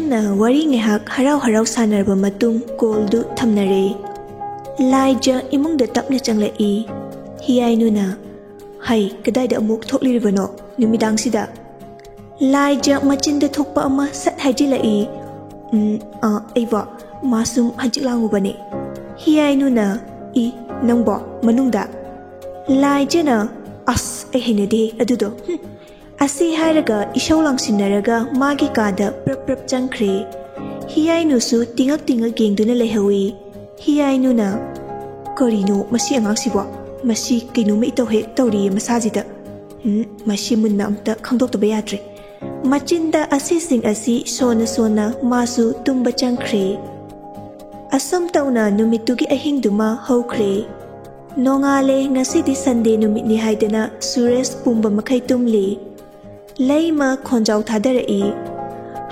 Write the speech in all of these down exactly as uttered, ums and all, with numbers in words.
ꯅ ꯋꯥꯔꯤ ꯉꯥꯏꯍꯥꯛ ꯍꯔꯥꯎ ꯍꯔꯥꯎ ꯁꯥꯟꯅꯔꯕ ꯃꯇꯨꯡ ꯀꯣꯜꯗꯨ ꯊꯝꯅꯔꯦ꯫ ꯂꯥꯏꯖ ꯏꯃꯨꯡꯗ ꯇꯞꯅ ꯆꯪꯂꯛꯏ꯫ ꯍꯤꯌꯥꯏꯅꯨꯅ, "ꯍꯩ, ꯀꯗꯥꯏꯗ ꯑꯃꯨꯛ ꯊꯣꯛꯂꯤꯔꯤꯕꯅꯣ ꯅꯨꯃꯤꯗꯥꯡꯁꯤꯗ?" ꯂꯥꯏꯖ ꯃꯆꯤꯟꯗ ꯊꯣꯛꯄ ꯑꯃ ꯁꯠ ꯍꯥꯏꯖꯤꯜꯂꯛꯏ꯫ "ꯎꯝ, ꯑ, ꯑꯩꯕꯣ, ꯃꯥ ꯁꯨꯝ ꯍꯟꯆꯤꯛ ꯂꯥꯡꯉꯨꯕꯅꯦ꯫" ꯍꯤꯌꯥꯏꯅꯨꯅ, "ꯏ, ꯅꯪꯕꯣ ꯃꯅꯨꯡꯗ?" ꯂꯥꯏꯖꯅ, "ꯑꯁ, ꯑꯩ ꯍꯩꯅꯗꯦ ꯑꯗꯨꯗꯣ, ꯍꯨꯝ꯫" ꯑꯁꯤ ꯍꯥꯏꯔꯒ ꯏꯁꯧ ꯂꯥꯡꯁꯤꯟꯅꯔꯒ ꯃꯥꯒꯤ ꯀꯥꯗ ꯄ꯭ꯔꯞ ꯄ꯭ꯔꯞ ꯆꯪꯈ꯭ꯔꯦ꯫ ꯍꯤꯌꯥꯏꯅꯨꯁꯨ ꯇꯤꯉꯛ ꯇꯤꯉꯛ ꯌꯦꯡꯗꯨꯅ ꯂꯩꯍꯧꯏ꯫ ꯍꯤꯌꯥꯏꯅꯨꯅ, "ꯀꯔꯤꯅꯣ ꯃꯁꯤ ꯑꯉꯥꯡꯁꯤꯕꯣ? ꯃꯁꯤ ꯀꯩꯅꯣꯝꯃ ꯏꯇꯧ ꯍꯦꯛ ꯇꯧꯔꯤꯌꯦ ꯃꯁꯥꯁꯤꯗ꯫ ꯎꯝ, ꯃꯁꯤ ꯃꯨꯟꯅ ꯑꯝꯇ ꯈꯪꯗꯣꯛꯇꯕ ꯌꯥꯗ꯭ꯔꯦ꯫" ꯃꯆꯤꯟꯗ ꯑꯁꯤꯁꯤꯡ ꯑꯁꯤ ꯁꯣꯟꯅ ꯁꯣꯟꯅ ꯃꯥꯁꯨ ꯇꯨꯝꯕ ꯆꯪꯈ꯭ꯔꯦ꯫ ꯑꯁꯨꯝ ꯇꯧꯅ ꯅꯨꯃꯤꯠꯇꯨꯒꯤ ꯑꯍꯤꯡꯗꯨꯃ ꯍꯧꯈ꯭ꯔꯦ꯫ ꯅꯣꯡꯉꯥꯜꯂꯦ, ꯉꯁꯤꯗꯤ ꯁꯟꯗꯦ ꯅꯨꯃꯤꯠꯅꯤ ꯍꯥꯏꯗꯅ ꯁꯨꯔꯦꯁ ꯄꯨꯝꯕ ꯃꯈꯩ ꯇꯨꯝꯂꯤ꯫ ꯂꯩꯃ ꯈꯣꯟꯖꯥꯎ ꯊꯥꯗꯔꯛꯏ꯫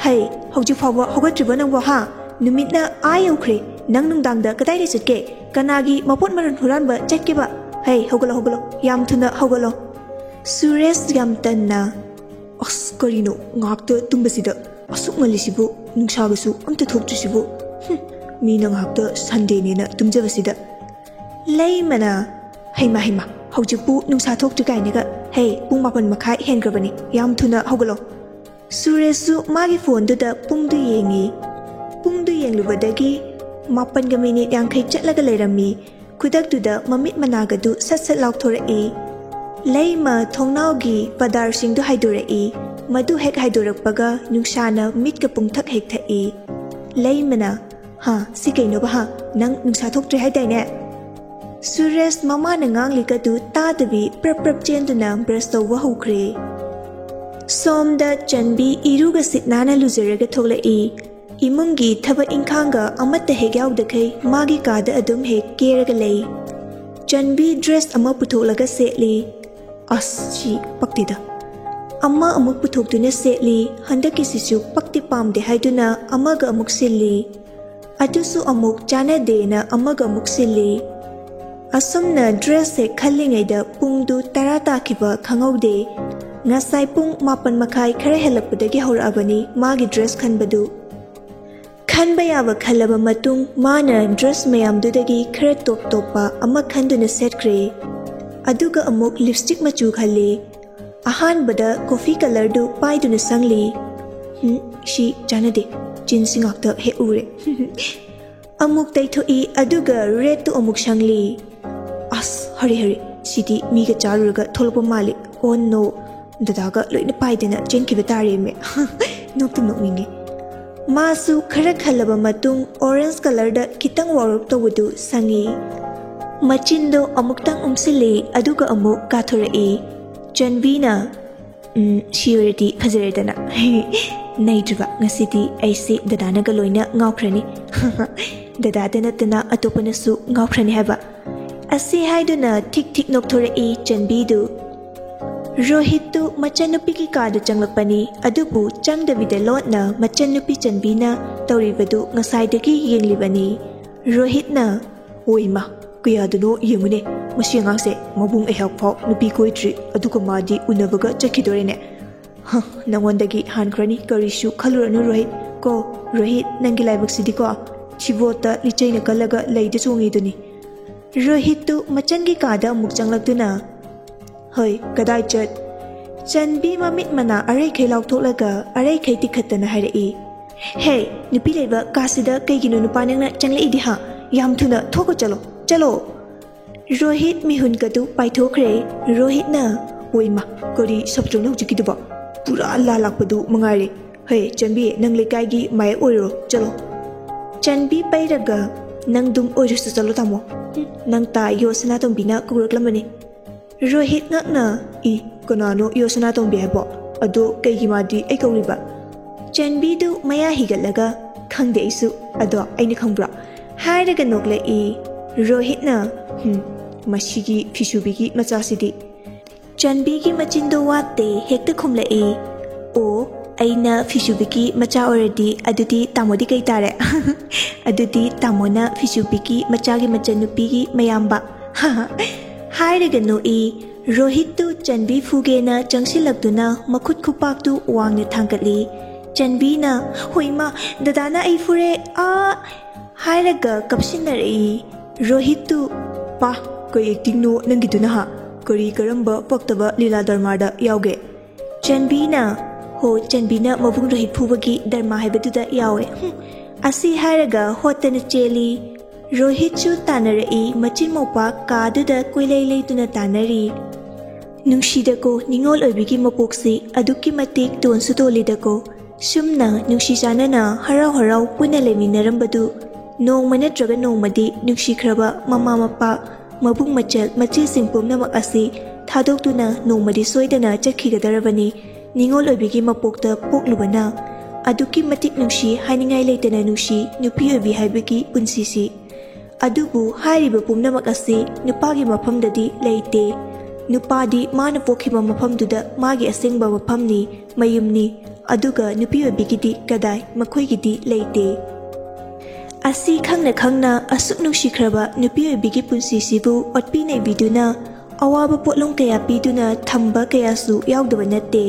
"ꯍꯩ, ꯍꯧꯖꯤꯛ ꯐꯥꯎꯕ ꯍꯧꯒꯠꯇ꯭ꯔꯤꯕ ꯅꯪꯕꯣ, ꯍꯥ? ꯅꯨꯃꯤꯠꯅ ꯑꯥ ꯌꯧꯈ꯭ꯔꯦ꯫ ꯅꯪ ꯅꯨꯡꯗꯥꯡꯗ ꯀꯗꯥꯏꯗ ꯆꯠꯀꯦ? ꯀꯅꯥꯒꯤ ꯃꯄꯣꯠ ꯃꯔꯜ ꯍꯨꯔꯥꯟꯕ ꯆꯠꯀꯦꯕ? ꯍꯩ, ꯍꯧꯒꯠꯂꯣ, ꯍꯧꯒꯠꯂꯣ, ꯌꯥꯝ ꯊꯨꯅ ꯍꯧꯒꯠꯂꯣ꯫" ꯁꯨꯔꯦꯁ ꯌꯥꯝ ꯇꯟꯅ, "ꯑꯁ, ꯀꯔꯤꯅꯣ ꯉꯥꯏꯍꯥꯛꯇ ꯇꯨꯝꯕꯁꯤꯗ ꯑꯁꯨꯛ ꯉꯜꯂꯤꯁꯤꯕꯨ? ꯅꯨꯡꯁꯥꯒꯁꯨ ꯑꯝꯇ ꯊꯣꯛꯇ꯭ꯔꯤꯁꯤꯕꯨ? ꯍꯨꯝ, ꯃꯤꯅ ꯉꯥꯏꯍꯥꯛꯇ ꯁꯟꯗꯦꯅꯦꯅ ꯇꯨꯝꯖꯕꯁꯤꯗ꯫" ꯂꯩꯃꯅ, "ꯍꯩꯃ, ꯍꯩꯃ, ꯍꯧꯖꯤꯛꯄꯨ ꯅꯨꯡꯁꯥ ꯊꯣꯛꯇ꯭ꯔꯤ ꯀꯥꯏꯅꯒ? ꯍꯦ, ꯄꯨꯡ ꯃꯥꯄꯟ ꯃꯈꯥꯏ ꯍꯦꯟꯈ꯭ꯔꯕꯅꯤ, ꯌꯥꯝ ꯊꯨꯅ ꯍꯧꯒꯠꯂꯣ꯫" ꯁꯨꯔꯦꯁꯁꯨ ꯃꯥꯒꯤ ꯐꯣꯟꯗꯨꯗ ꯄꯨꯡꯗꯨ ꯌꯦꯡꯉꯤ꯫ ꯄꯨꯡꯗꯨ ꯌꯦꯡꯂꯨꯕꯗꯒꯤ ꯃꯥꯄꯟꯒ ꯃꯤꯅꯤꯠ ꯌꯥꯡꯈꯩ ꯆꯠꯂꯒ ꯂꯩꯔꯝꯃꯤ꯫ ꯈꯨꯗꯛꯇꯨꯗ ꯃꯃꯤꯠ ꯃꯅꯥꯒꯗꯨ ꯁꯠ ꯁꯠ ꯂꯥꯎꯊꯣꯔꯛꯏ꯫ ꯂꯩꯃ ꯊꯣꯡꯅꯥꯎꯒꯤ ꯄꯗꯥꯔꯁꯤꯡꯗꯨ ꯍꯥꯏꯗꯣꯔꯛꯏ꯫ ꯃꯗꯨ ꯍꯦꯛ ꯍꯥꯏꯗꯣꯔꯛꯄꯒ ꯅꯨꯡꯁꯥꯅ ꯃꯤꯠꯀ ꯄꯨꯡꯊꯛ ꯍꯦꯛ ꯊꯛꯏ꯫ ꯂꯩꯃꯅ, "ꯍꯥ, ꯁꯤ ꯀꯩꯅꯣꯕ ꯍꯥ? ꯅꯪ ꯅꯨꯡꯁꯥ ꯊꯣꯛꯇ꯭ꯔꯦ ꯍꯥꯏꯗꯥꯏꯅꯦ?" ꯁꯨꯔꯦꯁ ꯃꯃꯥꯅ ꯉꯥꯡꯂꯤꯒꯗꯨ ꯇꯥꯗꯕꯤ ꯄ꯭ꯔꯞ ꯄ꯭ꯔꯞ ꯆꯦꯟꯗꯨꯅ ꯕ꯭ꯔꯁ ꯇꯧꯕ ꯍꯧꯈ꯭ꯔꯦ꯫ ꯁꯣꯝꯗ ꯆꯟꯕꯤ ꯏꯔꯨꯒ ꯁꯤꯠ ꯅꯥꯟꯅ ꯂꯨꯖꯔꯒ ꯊꯣꯛꯂꯛꯏ꯫ ꯏꯃꯨꯡꯒꯤ ꯊꯕꯛ ꯏꯪꯈꯥꯡꯒ ꯑꯃꯠꯇ ꯍꯦꯛ ꯌꯥꯎꯗꯈꯩ ꯃꯥꯒꯤ ꯀꯥꯗ ꯑꯗꯨꯝ ꯍꯦꯛ ꯀꯦꯔꯒ ꯂꯩ꯫ ꯆꯟꯕꯤ ꯗ꯭ꯔꯦꯁ ꯑꯃ ꯄꯨꯊꯣꯛꯂꯒ ꯁꯦꯠꯂꯤ꯫ "ꯑꯁ, ꯁꯤ ꯄꯛꯇꯦꯗ꯫" ꯑꯃ ꯑꯃꯨꯛ ꯄꯨꯊꯣꯛꯇꯨꯅ ꯁꯦꯠꯂꯤ꯫ ꯍꯟꯗꯛꯀꯤꯁꯤꯁꯨ ꯄꯛꯇꯤ ꯄꯥꯝꯗꯦ ꯍꯥꯏꯗꯨꯅ ꯑꯃꯒ ꯑꯃꯨꯛ ꯁꯤꯜꯂꯤ꯫ ꯑꯗꯨꯁꯨ ꯑꯃꯨꯛ ꯆꯥꯟꯅꯗꯦꯅ ꯑꯃꯒ ꯑꯃꯨꯛ ꯁꯤꯜꯂꯤ꯫ ꯑꯁꯨꯝꯅ ꯗ꯭ꯔꯦꯁ ꯍꯦꯛ ꯈꯜꯂꯤꯉꯩꯗ ꯄꯨꯡꯗꯨ ꯇꯔꯥ ꯇꯥꯈꯤꯕ ꯈꯪꯍꯧꯗꯦ꯫ ꯉꯁꯥꯏ ꯄꯨꯡ ꯃꯥꯄꯟ ꯃꯈꯥꯏ ꯈꯔ ꯍꯦꯜꯂꯛꯄꯗꯒꯤ ꯍꯧꯔꯛꯑꯕꯅꯤ ꯃꯥꯒꯤ ꯗ꯭ꯔꯦꯁ ꯈꯟꯕꯗꯨ꯫ ꯈꯟꯕ ꯌꯥꯕ ꯈꯜꯂꯕ ꯃꯇꯨꯡ ꯃꯥꯅ ꯗ꯭ꯔꯦꯁ ꯃꯌꯥꯝꯗꯨꯗꯒꯤ ꯈꯔ ꯇꯣꯞ ꯇꯣꯞꯄ ꯑꯃ ꯈꯟꯗꯨꯅ ꯁꯦꯠꯈ꯭ꯔꯦ꯫ ꯑꯗꯨꯒ ꯑꯃꯨꯛ ꯂꯤꯞꯁꯇꯤꯛ ꯃꯆꯨ ꯈꯜꯂꯤ꯫ ꯑꯍꯥꯟꯕꯗ ꯀꯣꯐꯤ ꯀꯂꯔꯗꯨ ꯄꯥꯏꯗꯨꯅ ꯁꯪꯂꯤ꯫ "ꯍꯨꯝ, ꯁꯤ ꯆꯥꯟꯅꯗꯦ꯫ ꯆꯤꯟꯁꯤ ꯉꯥꯛꯇ ꯍꯦꯛ ꯎꯔꯦ꯫" ꯑꯃꯨꯛ ꯇꯩꯊꯣꯛꯏ, ꯑꯗꯨꯒ ꯔꯦꯗꯇꯨ ꯑꯃꯨꯛ ꯁꯪꯂꯤ꯫ "ꯑꯁ, ꯍꯔꯦ ꯍꯔꯦ, ꯁꯤꯗꯤ ꯃꯤꯒ ꯆꯥꯔꯨꯔꯒ ꯊꯣꯛꯂꯛꯄ ꯃꯥꯜꯂꯤ꯫ ꯑꯣ ꯅꯣ, ꯗꯗꯥꯒ ꯂꯣꯏꯅ ꯄꯥꯏꯗꯅ ꯆꯦꯟꯈꯤꯕ ꯇꯥꯔꯦꯃꯦ꯫" ꯅꯣꯛꯇꯨ ꯅꯣꯛꯅꯤꯡꯉꯤ꯫ ꯃꯥꯁꯨ ꯈꯔ ꯈꯜꯂꯕ ꯃꯇꯨꯡ ꯑꯣꯔꯦꯟꯖ ꯀꯂꯔꯗ ꯈꯤꯇꯪ ꯋꯥꯎꯔꯞ ꯇꯧꯕꯗꯨ ꯁꯪꯉꯤ꯫ ꯃꯆꯤꯟꯗꯣ ꯑꯃꯨꯛꯇꯪ ꯎꯝꯁꯤꯜꯂꯤ, ꯑꯗꯨꯒ ꯑꯃꯨꯛ ꯀꯥꯊꯣꯔꯛꯏ꯫ ꯆꯟꯕꯤꯅ, "ꯎꯝ, ꯁꯤ ꯑꯣꯏꯔꯗꯤ ꯐꯖꯔꯦꯗꯅ꯫" ꯅꯩꯗ꯭ꯔꯕ, ꯉꯁꯤꯗꯤ ꯑꯩꯁꯦ ꯗꯗꯥꯅꯒ ꯂꯣꯏꯅ ꯉꯥꯎꯈ꯭ꯔꯅꯤ꯫ ꯗꯗꯥꯗ ꯅꯠꯇꯅ ꯑꯇꯣꯞꯄꯅꯁꯨ ꯉꯥꯎꯈ꯭ꯔꯅꯤ ꯍꯥꯏꯕ꯫ ꯑꯁꯤ ꯍꯥꯏꯗꯨꯅ ꯊꯤꯛ ꯊꯤꯛ ꯅꯣꯛꯊꯣꯔꯛꯏ ꯆꯟꯕꯤꯗꯨ꯫ ꯔꯣꯍꯤꯠꯇꯨ ꯃꯆꯟꯅꯨꯄꯤꯒꯤ ꯀꯥꯗ ꯆꯪꯂꯛꯄꯅꯤ, ꯑꯗꯨꯕꯨ ꯆꯪꯗꯕꯤꯗ ꯂꯣꯠꯅ ꯃꯆꯟꯅꯨꯄꯤ ꯆꯟꯕꯤꯅ ꯇꯧꯔꯤꯕꯗꯨ ꯉꯁꯥꯏꯗꯒꯤ ꯌꯦꯡꯂꯤꯕꯅꯤ꯫ ꯔꯣꯍꯤꯠꯅ, "ꯑꯣꯏꯃ, ꯀꯌꯥꯗꯅꯣ ꯌꯦꯡꯉꯨꯅꯦ, ꯃꯁꯤ ꯑꯉꯥꯡꯁꯦ ꯃꯕꯨꯡ ꯑꯩꯍꯥꯛ ꯐꯥꯎ ꯅꯨꯄꯤ ꯀꯣꯏꯗ꯭ꯔꯤ, ꯑꯗꯨꯒ ꯃꯥꯗꯤ ꯎꯅꯕꯒ ꯆꯠꯈꯤꯗꯣꯔꯦꯅꯦ꯫ ꯍ, ꯅꯉꯣꯟꯗꯒꯤ ꯍꯥꯟꯈ꯭ꯔꯅꯤ, ꯀꯔꯤꯁꯨ ꯈꯜꯂꯨꯔꯅꯨ ꯔꯣꯍꯤꯠ꯫ ꯀꯣ ꯔꯣꯍꯤꯠ, ꯅꯪꯒꯤ ꯂꯥꯏꯕꯛꯁꯤꯗꯤꯀꯣ, ꯊꯤꯕꯣꯠꯇ ꯂꯤꯆꯩꯅ ꯀꯜꯂꯒ ꯂꯩꯗ ꯆꯣꯡꯉꯤꯗꯨꯅꯤ꯫" ꯔꯣꯍꯤꯠꯇꯨ ꯃꯆꯟꯒꯤ ꯀꯥꯗ ꯑꯃꯨꯛ ꯆꯪꯂꯛꯇꯨꯅ, "ꯍꯣꯏ, ꯀꯗꯥꯏ ꯆꯠ?" ꯆꯟꯕꯤ ꯃꯃꯤꯠ ꯃꯅꯥ ꯑꯔꯩꯈꯩ ꯂꯥꯎꯊꯣꯛꯂꯒ ꯑꯔꯩꯈꯩ ꯇꯤꯈꯠꯇꯅ ꯍꯥꯏꯔꯛꯏ, "ꯍꯦ, ꯅꯨꯄꯤ ꯂꯩꯕ ꯀꯥꯁꯤꯗ ꯀꯩꯒꯤꯅꯣ ꯅꯨꯄꯥ ꯅꯪꯅ ꯆꯪꯂꯛꯏꯗꯤ ꯍꯥ? ꯌꯥꯝ ꯊꯨꯅ ꯊꯣꯛꯈꯣ, ꯆꯠꯂꯣ, ꯆꯠꯂꯣ!" ꯔꯣꯍꯤꯠ ꯃꯤꯍꯨꯟꯒꯗꯨ ꯄꯥꯏꯊꯣꯛꯈ꯭ꯔꯦ꯫ ꯔꯣꯍꯤꯠꯅ, "ꯑꯣꯏꯃ, ꯀꯔꯤ ꯁꯞꯇ꯭ꯔꯅꯣ ꯍꯧꯖꯤꯛꯀꯤꯗꯨꯕꯣ? ꯄꯨꯔꯥ ꯂꯥ ꯂꯥꯛꯄꯗꯨ ꯃꯉꯥꯏꯔꯦ꯫ ꯍꯦ, ꯆꯟꯕꯤ, ꯅꯪ ꯂꯩꯀꯥꯏꯒꯤ ꯃꯥꯌꯦꯞ ꯑꯣꯏꯔꯣ, ꯆꯠꯂꯣ꯫" ꯆꯟꯕꯤ ꯄꯩꯔꯒ, "ꯅꯪ ꯗꯨꯝ ꯑꯣꯏꯔꯨꯁꯨ ꯆꯠꯂꯣ ꯇꯥꯃꯣ꯫ ꯅꯪ ꯇꯥ ꯌꯣ ꯁꯅꯥꯇꯣꯝꯕꯤꯅ ꯀꯧꯔꯛꯂꯝꯕꯅꯤ꯫" ꯔꯣꯍꯤꯠ ꯉꯛꯅ, "ꯏ, ꯀꯅꯥꯅꯣ ꯌꯣ ꯁꯅꯥꯇꯣꯝꯕꯤ ꯍꯥꯏꯕꯣ? ꯑꯗꯣ ꯀꯩꯒꯤ ꯃꯥꯗꯤ ꯑꯩ ꯀꯧꯔꯤꯕ?" ꯆꯟꯕꯤꯗꯨ ꯃꯌꯥ ꯍꯤꯒꯠꯂꯒ, "ꯈꯪꯗꯦ ꯑꯩꯁꯨ, ꯑꯗꯣ ꯑꯩꯅ ꯈꯪꯕ꯭ꯔꯣ?" ꯍꯥꯏꯔꯒ ꯅꯣꯛꯂꯛꯏ꯫ ꯔꯣꯍꯤꯠꯅ, "ꯍꯨꯝ, ꯃꯁꯤꯒꯤ ꯐꯤꯁꯨꯕꯤꯒꯤ ꯃꯆꯥꯁꯤꯗꯤ꯫" ꯆꯟꯕꯤꯒꯤ ꯃꯆꯤꯟꯗꯣ ꯋꯥꯠꯇꯦ, ꯍꯦꯛꯇ ꯈꯨꯝꯂꯛꯏ, "ꯑꯣ, ꯑꯩꯅ ꯐꯤꯁꯨꯕꯤꯒꯤ ꯃꯆꯥ ꯑꯣꯏꯔꯗꯤ ꯑꯗꯨꯗꯤ ꯇꯥꯃꯣꯗꯤ ꯀꯩ ꯇꯥꯔꯦ?" "ꯑꯗꯨꯗꯤ ꯇꯥꯃꯣꯅ ꯐꯤꯁꯨꯕꯤꯒꯤ ꯃꯆꯥꯒꯤ ꯃꯆꯟꯅꯨꯄꯤꯒꯤ ꯃꯌꯥꯝꯕ꯫" ꯍꯥꯏꯔꯒ ꯅꯣꯛꯏ꯫ ꯔꯣꯍꯤꯠꯇꯨ ꯆꯟꯕꯤ ꯐꯨꯒꯦꯅ ꯆꯪꯁꯤꯜꯂꯛꯇꯨꯅ ꯃꯈꯨꯠ ꯈꯨꯄꯥꯛꯇꯨ ꯋꯥꯡꯅ ꯊꯥꯡꯒꯠꯂꯤ꯫ ꯆꯟꯕꯤꯅ, "ꯍꯣꯏ ꯏꯃꯥ, ꯗꯗꯥꯅ ꯑꯩ ꯐꯨꯔꯦ, ꯑꯥ!" ꯍꯥꯏꯔꯒ ꯀꯞꯁꯤꯟꯅꯔꯛꯏ꯫ ꯔꯣꯍꯤꯠꯇꯨ, "ꯄꯥ, ꯀꯩ ꯑꯦꯛꯇꯤꯡꯅꯣ ꯅꯪꯒꯤꯗꯨꯅ ꯍꯥ? ꯀꯔꯤ ꯀꯔꯝꯕ ꯄꯛꯇꯕ ꯂꯤꯂꯥ ꯗ꯭ꯔꯃꯥꯗ ꯌꯥꯎꯒꯦ?" ꯆꯟꯕꯤꯅ, "ꯍꯣ, ꯆꯟꯕꯤꯅ ꯃꯕꯨꯡ ꯔꯣꯍꯤꯠ ꯐꯨꯕꯒꯤ ꯗ꯭ꯔꯃꯥ ꯍꯥꯏꯕꯗꯨꯗ ꯌꯥꯎꯋꯦ꯫ ꯍꯨꯝ!" ꯑꯁꯤ ꯍꯥꯏꯔꯒ ꯍꯣꯠꯇꯅ ꯆꯦꯜꯂꯤ꯫ ꯔꯣꯍꯤꯠꯁꯨ ꯇꯥꯟꯅꯔꯛꯏ, ꯃꯆꯤꯟ ꯃꯧꯄꯥ ꯀꯥꯗꯨꯗ ꯀꯣꯏꯂꯩ ꯂꯩꯗꯨꯅ ꯇꯥꯟꯅꯔꯤ꯫ ꯅꯨꯡꯁꯤꯗꯀꯣ, ꯅꯤꯉꯣꯜ ꯑꯣꯏꯕꯤꯒꯤ ꯃꯄꯣꯛꯁꯤ ꯑꯗꯨꯛꯀꯤ ꯃꯇꯤꯛ ꯇꯣꯟꯁꯨ ꯇꯣꯜꯂꯤꯗꯀꯣ꯫ ꯁꯨꯝꯅ ꯅꯨꯡꯁꯤ ꯆꯥꯟꯅꯅ ꯍꯔꯥꯎ ꯍꯔꯥꯎ ꯄꯨꯟꯅ ꯂꯩꯃꯤꯟꯅꯔꯝꯕꯗꯨ ꯅꯣꯡꯃ ꯅꯠꯇ꯭ꯔꯒ ꯅꯣꯡꯃꯗꯤ ꯅꯨꯡꯁꯤꯈ꯭ꯔꯕ ꯃꯃꯥ ꯃꯄꯥ, ꯃꯕꯨꯡ ꯃꯆꯜ, ꯃꯆꯦꯁꯤꯡ ꯄꯨꯝꯅꯃꯛ ꯑꯁꯤ ꯊꯥꯗꯣꯛꯇꯨꯅ ꯅꯣꯡꯃꯗꯤ ꯁꯣꯏꯗꯅ ꯆꯠꯈꯤꯒꯗꯧꯔꯕꯅꯤ꯫ ꯅꯤꯉꯣꯜ ꯑꯣꯏꯕꯤꯒꯤ ꯃꯄꯣꯛꯇ ꯄꯣꯛꯂꯨꯕꯅ ꯑꯗꯨꯛꯀꯤ ꯃꯇꯤꯛ ꯅꯨꯡꯁꯤ, ꯍꯥꯏꯅꯤꯡꯉꯥꯏ ꯂꯩꯇꯅ ꯅꯨꯡꯁꯤ ꯅꯨꯄꯤ ꯑꯣꯏꯕꯤ ꯍꯥꯏꯕꯒꯤ ꯄꯨꯟꯁꯤꯁꯤ꯫ ꯑꯗꯨꯕꯨ ꯍꯥꯏꯔꯤꯕ ꯄꯨꯝꯅꯃꯛ ꯑꯁꯤ ꯅꯨꯄꯥꯒꯤ ꯃꯐꯝꯗꯗꯤ ꯂꯩꯇꯦ꯫ ꯅꯨꯄꯥꯗꯤ ꯃꯥꯅ ꯄꯣꯛꯈꯤꯕ ꯃꯐꯝꯗꯨꯗ ꯃꯥꯒꯤ ꯑꯁꯦꯡꯕ ꯃꯐꯝꯅꯤ, ꯃꯌꯨꯝꯅꯤ꯫ ꯑꯗꯨꯒ ꯅꯨꯄꯤ ꯑꯣꯏꯕꯤꯒꯤꯗꯤ ꯀꯗꯥꯏ, ꯃꯈꯣꯏꯒꯤꯗꯤ ꯂꯩꯇꯦ꯫ ꯑꯁꯤ ꯈꯪꯅ ꯈꯪꯅ ꯑꯁꯨꯛ ꯅꯨꯡꯁꯤꯈ꯭ꯔꯕ ꯅꯨꯄꯤ ꯑꯣꯏꯕꯤꯒꯤ ꯄꯨꯟꯁꯤꯁꯤꯕꯨ ꯑꯣꯠꯄꯤ ꯅꯩꯕꯤꯗꯨꯅ ꯑꯋꯥꯕ ꯄꯣꯠꯂꯨꯝ ꯀꯌꯥ ꯄꯤꯗꯨꯅ ꯊꯝꯕ ꯀꯌꯥꯁꯨ ꯌꯥꯎꯗꯕ ꯅꯠꯇꯦ꯫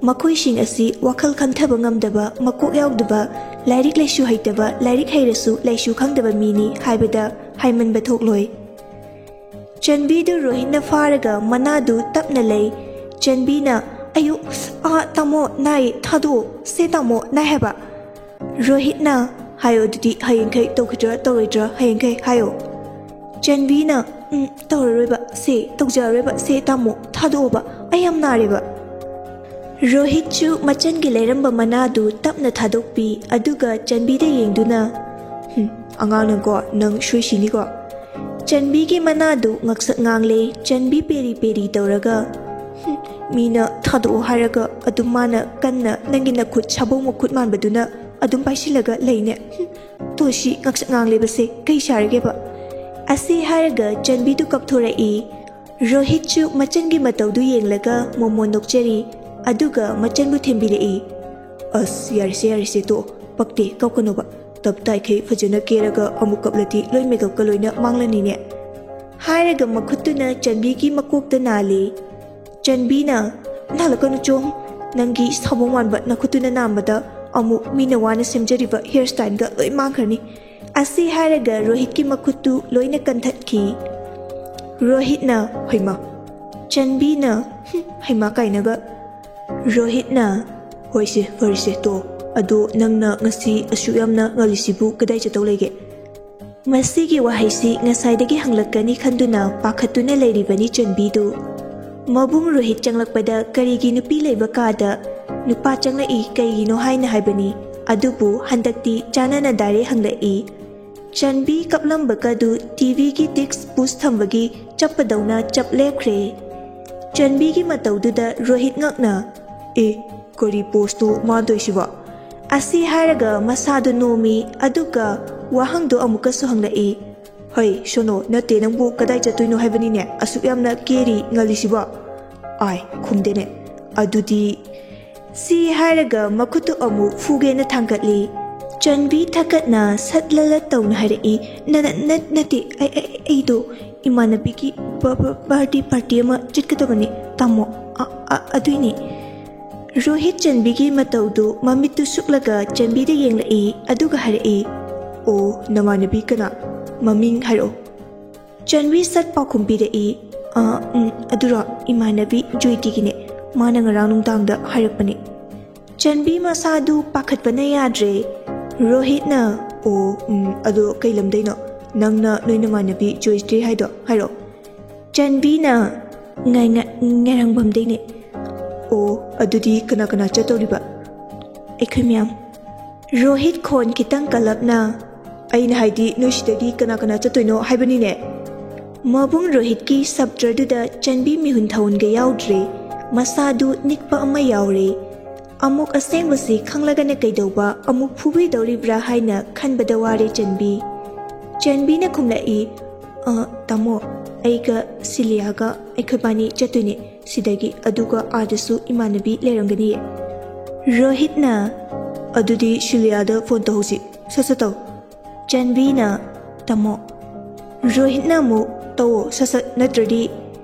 ꯃꯈꯣꯏꯁꯤꯡ ꯑꯁꯤ ꯋꯥꯈꯜ ꯈꯟꯊꯕ ꯉꯝꯗꯕ, ꯃꯀꯣꯛ ꯌꯥꯎꯗꯕ, ꯂꯥꯏꯔꯤꯛ ꯂꯥꯏꯁꯨ ꯍꯩꯇꯕ, ꯂꯥꯏꯔꯤꯛ ꯍꯩꯔꯁꯨ ꯂꯥꯏꯁꯨ ꯈꯪꯗꯕ ꯃꯤꯅꯤ ꯍꯥꯏꯕꯗ ꯍꯥꯏꯃꯟꯕ ꯊꯣꯛꯂꯣꯏ꯫ ꯆꯟꯕꯤꯗꯨ ꯔꯣꯍꯤꯠꯅ ꯐꯥꯔꯒ ꯃꯅꯥꯗꯨ ꯇꯞꯅ ꯂꯩ꯫ ꯆꯟꯕꯤꯅ, "ꯑꯌꯨ, ꯑꯥ, ꯇꯥꯃꯣ, ꯅꯥꯏ, ꯊꯥꯗꯣꯛꯑꯣ, ꯁꯦ ꯇꯥꯃꯣ, ꯅꯥꯏ ꯍꯥꯏꯕ"꯫ ꯔꯣꯍꯤꯠꯅ, "ꯍꯥꯏꯌꯣ ꯑꯗꯨꯗꯤ, ꯍꯌꯦꯡꯈꯩ ꯇꯧꯈꯤꯗ꯭ꯔꯥ ꯇꯧꯔꯣꯏꯗ꯭ꯔꯥ, ꯍꯌꯦꯡꯈꯩ ꯍꯥꯏꯌꯣ"꯫ ꯆꯟꯕꯤꯅ, "ꯎꯝ, ꯇꯧꯔꯔꯣꯏꯕ, ꯁꯦ, ꯇꯧꯖꯔꯔꯣꯏꯕ, ꯁꯦ ꯇꯥꯃꯣ, ꯊꯥꯗꯣꯛꯑꯣꯕ, ꯑꯩ ꯌꯥꯝ ꯅꯥꯔꯦꯕ"꯫ ꯔꯣꯍꯤꯠꯁꯨ ꯃꯆꯟꯒꯤ ꯂꯩꯔꯝꯕ ꯃꯅꯥꯗꯨ ꯇꯞꯅ ꯊꯥꯗꯣꯛꯄꯤ, ꯑꯗꯨꯒ ꯆꯟꯕꯤꯗ ꯌꯦꯡꯗꯨꯅ, "ꯍꯨꯝ, ꯑꯉꯥꯡꯅꯀꯣ, ꯅꯪ ꯁꯣꯏꯁꯤꯅꯤꯀꯣ"꯫ ꯆꯟꯕꯤꯒꯤ ꯃꯅꯥꯗꯨ ꯉꯛꯁꯛ ꯉꯥꯡꯂꯦ꯫ ꯆꯟꯕꯤ ꯄꯦꯔꯤ ꯄꯦꯔꯤ ꯇꯧꯔꯒ, "ꯍꯨꯝ, ꯃꯤꯅ ꯊꯥꯗꯣꯛꯑꯣ ꯍꯥꯏꯔꯒ ꯑꯗꯨꯝ ꯃꯥꯅ ꯀꯟꯅ ꯅꯪꯒꯤ ꯅꯈꯨꯠ, ꯁꯥꯕꯧ ꯃꯈꯨꯠ ꯃꯥꯟꯕꯗꯨꯅ ꯑꯗꯨꯝ ꯄꯥꯏꯁꯤꯜꯂꯒ ꯂꯩꯅꯦ꯫ ꯍꯨꯝ, ꯇꯣ ꯁꯤ ꯉꯛꯁꯛ ꯉꯥꯡꯂꯤꯕꯁꯦ ꯀꯩ ꯁꯥꯔꯒꯦꯕ?" ꯑꯁꯤ ꯍꯥꯏꯔꯒ ꯆꯟꯕꯤꯗꯨ ꯀꯞꯊꯣꯔꯛꯏ꯫ ꯔꯣꯍꯤꯠꯁꯨ ꯃꯆꯟꯒꯤ ꯃꯇꯧꯗꯨ ꯌꯦꯡꯂꯒ ꯃꯣꯃꯣꯟ ꯅꯣꯛꯆꯔꯤ, ꯑꯗꯨꯒ ꯃꯆꯟꯕꯨ ꯊꯦꯝꯕꯤꯔꯛꯏ꯫ "ꯑꯁ, ꯌꯥꯔꯦꯁꯦ, ꯌꯥꯔꯦꯁꯦ, ꯇꯣꯛꯑꯣ꯫ ꯄꯛꯇꯦ, ꯀꯞꯀꯅꯣꯕ꯫ ꯇꯞ ꯇꯥꯏꯈꯩ ꯐꯖꯅ ꯀꯦꯔꯒ ꯑꯃꯨꯛ ꯀꯞꯂꯗꯤ ꯂꯣꯏ ꯃꯦꯀꯞꯀ ꯂꯣꯏꯅ ꯃꯥꯡꯂꯅꯤꯅꯦ"꯫ ꯍꯥꯏꯔꯒ ꯃꯈꯨꯠꯇꯨꯅ ꯆꯟꯕꯤꯒꯤ ꯃꯀꯣꯛꯇ ꯅꯥꯜꯂꯤ꯫ ꯆꯟꯕꯤꯅ, "ꯅꯥꯜꯂꯛꯀꯅꯨ ꯆꯣ, ꯅꯪꯒꯤ ꯁꯥꯕꯣꯡ ꯃꯥꯟꯕ ꯅꯈꯨꯠꯇꯨꯅ ꯅꯥꯝꯕꯗ ꯑꯃꯨꯛ ꯃꯤꯅ ꯋꯥꯅ ꯁꯦꯝꯖꯔꯤꯕ ꯍꯤꯌꯔ ꯁ꯭ꯇꯥꯏꯜꯒ ꯂꯣꯏ ꯃꯥꯡꯈ꯭ꯔꯅꯤ꯫ ꯑꯁꯤ ꯍꯥꯏꯔꯒ ꯔꯣꯍꯤꯠꯀꯤ ꯃꯈꯨꯠꯇꯨ ꯂꯣꯏꯅ ꯀꯟꯊꯠꯈꯤ꯫ ꯔꯣꯍꯤꯠꯅ, "ꯍꯩꯃꯥ!" ꯆꯟꯕꯤꯅ, "ꯍꯨꯝ, ꯍꯩꯃꯥ ꯀꯥꯏꯅꯒ!" ꯔꯣꯍꯤꯠꯅ, "ꯍꯣꯏꯁꯦ, ꯐꯔꯦꯁꯦ, ꯇꯣ꯫ ꯑꯗꯣ ꯅꯪꯅ ꯉꯁꯤ ꯑꯁꯨꯛ ꯌꯥꯝꯅ ꯉꯜꯂꯤꯁꯤꯕꯨ ꯀꯗꯥꯏ ꯆꯠꯇꯧ ꯂꯩꯒꯦ?" ꯃꯁꯤꯒꯤ ꯋꯥꯍꯩꯁꯤ ꯉꯁꯥꯏꯗꯒꯤ ꯍꯪꯂꯛꯀꯅꯤ ꯈꯟꯗꯨꯅ ꯄꯥꯈꯠꯇꯨꯅ ꯂꯩꯔꯤꯕꯅꯤ ꯆꯟꯕꯤꯗꯨ꯫ ꯃꯕꯨꯡ ꯔꯣꯍꯤꯠ ꯆꯪꯂꯛꯄꯗ ꯀꯔꯤꯒꯤ ꯅꯨꯄꯤ ꯂꯩꯕ ꯀꯥꯗ ꯅꯨꯄꯥ ꯆꯪꯂꯛꯏ ꯀꯩꯒꯤꯅꯣ ꯍꯥꯏꯅ ꯍꯥꯏꯕꯅꯤ꯫ ꯑꯗꯨꯕꯨ ꯍꯟꯗꯛꯇꯤ ꯆꯥꯟꯅꯅ ꯗꯥꯏꯔꯦꯛ ꯍꯪꯂꯛꯏ꯫ ꯆꯟꯕꯤ ꯀꯞꯂꯝꯕꯒꯗꯨ ꯇꯤꯚꯤꯒꯤ ꯗꯤꯁꯛ ꯄꯨꯁ ꯊꯝꯕꯒꯤ ꯆꯞꯄꯗꯧꯅ ꯆꯞ ꯂꯦꯞꯈ꯭ꯔꯦ꯫ ꯆꯟꯕꯤꯒꯤ ꯃꯇꯧꯗꯨꯗ ꯔꯣꯍꯤꯠ ꯉꯛꯅ, "ꯑꯦ, ꯀꯔꯤ ꯄꯣꯁꯇꯣ ꯃꯥ ꯇꯧꯏꯁꯤꯕꯣ?" ꯑꯁꯤ ꯍꯥꯏꯔꯒ ꯃꯁꯥꯗꯨ ꯅꯣꯝꯃꯤ, ꯑꯗꯨꯒ ꯋꯥꯍꯪꯗꯣ ꯑꯃꯨꯛꯀꯁꯨ ꯍꯪꯂꯛꯏ, "ꯍꯩ, ꯁꯣꯅꯣ, ꯅꯠꯇꯦ, ꯅꯪꯕꯨ ꯀꯗꯥꯏ ꯆꯠꯇꯣꯏꯅꯣ ꯍꯥꯏꯕꯅꯤꯅꯦ, ꯑꯁꯨꯛ ꯌꯥꯝꯅ ꯀꯦꯔꯤ ꯉꯜꯂꯤꯁꯤꯕꯣ?" ꯑꯥꯏ, ꯈꯨꯝꯗꯦꯅꯦ꯫ ꯑꯗꯨꯗꯤ ꯁꯤ ꯍꯥꯏꯔꯒ ꯃꯈꯨꯠꯇꯨ ꯑꯃꯨꯛ ꯐꯨꯒꯦꯅ ꯊꯥꯡꯒꯠꯂꯤ꯫ ꯆꯟꯕꯤ ꯊꯛꯀꯠꯅ ꯁꯠ ꯂꯂꯠ ꯇꯧꯅ ꯍꯥꯏꯔꯛꯏ, "ꯅ-, ꯅ-, ꯅꯠ-, ꯅꯠꯇꯦ, ꯑꯩ, ꯑꯩ, ꯑꯩꯗꯣ ꯏꯃꯥꯟꯅꯕꯤꯒꯤ ꯕ-, ꯕ-, ꯕꯥꯔꯗꯦ ꯄꯥꯔꯇꯤ ꯑꯃ ꯆꯠꯀꯗꯕꯅꯤ, ꯇꯥꯃꯣ꯫ ꯑ-, ꯑ-, ꯑꯗꯨꯏꯅꯦ꯫" ꯔꯣꯍꯤꯠ ꯆꯟꯕꯤꯒꯤ ꯃꯇꯧꯗꯨ ꯃꯃꯤꯠꯇꯨ ꯁꯨꯛꯂꯒ ꯆꯟꯕꯤꯗ ꯌꯦꯡꯂꯛꯏ, ꯑꯗꯨꯒ ꯍꯥꯏꯔꯛꯏ, "ꯑꯣ, ꯅꯃꯥꯟꯅꯕꯤ ꯀꯅꯥ? ꯃꯃꯤꯡ ꯍꯥꯏꯔꯛꯑꯣ꯫" ꯆꯟꯕꯤ ꯁꯠ ꯄꯥꯎꯈꯨꯝ ꯄꯤꯔꯛꯏ, "ꯑ, ꯎꯝ, ꯑꯗꯨꯔꯣ, ꯏꯃꯥꯟꯅꯕꯤ ꯖꯣꯏꯇꯤꯒꯤꯅꯦ꯫ ꯃꯥꯅ ꯉꯔꯥꯡ ꯅꯨꯡꯗꯥꯡꯗ ꯍꯥꯏꯔꯛꯄꯅꯦ꯫" ꯆꯟꯕꯤ ꯃꯁꯥꯗꯨ ꯄꯥꯈꯠꯄꯅ ꯌꯥꯗ꯭ꯔꯦ꯫ ꯔꯣꯍꯤꯠꯅ, "ꯑꯣ, ꯎꯝ, ꯑꯗꯣ ꯀꯩ ꯂꯝꯗꯩꯅꯣ? ꯅꯪꯅ ꯅꯣꯏ ꯅꯃꯥꯟꯅꯕꯤ ꯖꯣꯏꯇꯤ ꯍꯥꯏꯗꯣ ꯍꯥꯏꯔꯛꯑꯣ꯫" ꯆꯟꯕꯤꯅ, "ꯉꯥꯏ-, ꯉꯥꯏ-, ꯉꯥꯏꯔꯪꯕꯝꯗꯩꯅꯦ꯫" "ꯑꯣ, ꯑꯗꯨꯗꯤ ꯀꯅꯥ ꯀꯅꯥ ꯆꯠꯇꯧꯔꯤꯕ?" "ꯑꯩꯈꯣꯏ ꯃꯌꯥꯝ꯫" ꯔꯣꯍꯤꯠ ꯈꯣꯟ ꯈꯤꯇꯪ ꯀꯜꯂꯞꯅ, "ꯑꯩꯅ ꯍꯥꯏꯗꯤ ꯅꯣꯏ ꯁꯤꯗꯒꯤ ꯀꯅꯥ ꯀꯅꯥ ꯆꯠꯇꯣꯏꯅꯣ ꯍꯥꯏꯕꯅꯤꯅꯦ꯫" ꯃꯕꯨꯡ ꯔꯣꯍꯤꯠꯀꯤ ꯁꯞꯇ꯭ꯔꯗꯨꯗ ꯆꯟꯕꯤ ꯃꯤꯍꯨꯟ ꯊꯧꯍꯟꯒ ꯌꯥꯎꯗ꯭ꯔꯦ꯫ ꯃꯁꯥꯗꯨ ꯅꯤꯛꯄ ꯑꯃ ꯌꯥꯎꯔꯦ꯫ ꯑꯃꯨꯛ ꯑꯁꯦꯡꯕꯁꯤ ꯈꯪꯂꯒꯅ ꯀꯩꯗꯧꯕ, ꯑꯃꯨꯛ ꯐꯨꯕꯤꯗꯧꯔꯤꯕ꯭ꯔꯥ ꯍꯥꯏꯅ ꯈꯟꯕꯗ ꯋꯥꯔꯦ ꯆꯟꯕꯤ꯫ ꯆꯟꯕꯤꯅ ꯈꯨꯝꯂꯛꯏ, "ꯑ, ꯇꯥꯃꯣ, ꯑꯩꯒ ꯁꯤꯂꯤꯌꯥꯒ ꯑꯩꯈꯣꯏꯕꯥꯅꯤ ꯆꯠꯇꯣꯏꯅꯦ ꯁꯤꯗꯒꯤ, ꯑꯗꯨꯒ ꯑꯥꯗꯁꯨ ꯏꯃꯥꯟꯅꯕꯤ ꯂꯩꯔꯝꯒꯅꯤꯌꯦ꯫" ꯔꯣꯍꯤꯠꯅ, "ꯑꯗꯨꯗꯤ ꯁꯤꯂꯤꯌꯥꯗ ꯐꯣꯟ ꯇꯧꯍꯧꯁꯤ, ꯁꯠ ꯁꯠ ꯇꯧ꯫" ꯆꯟꯕꯤꯅ, "ꯇꯥꯃꯣ꯫" ꯔꯣꯍꯤꯠꯅ ꯑꯃꯨꯛ, "ꯇꯧꯑꯣ ꯁꯠ ꯁꯠ, ꯅꯠꯇ꯭ꯔꯗꯤ꯫"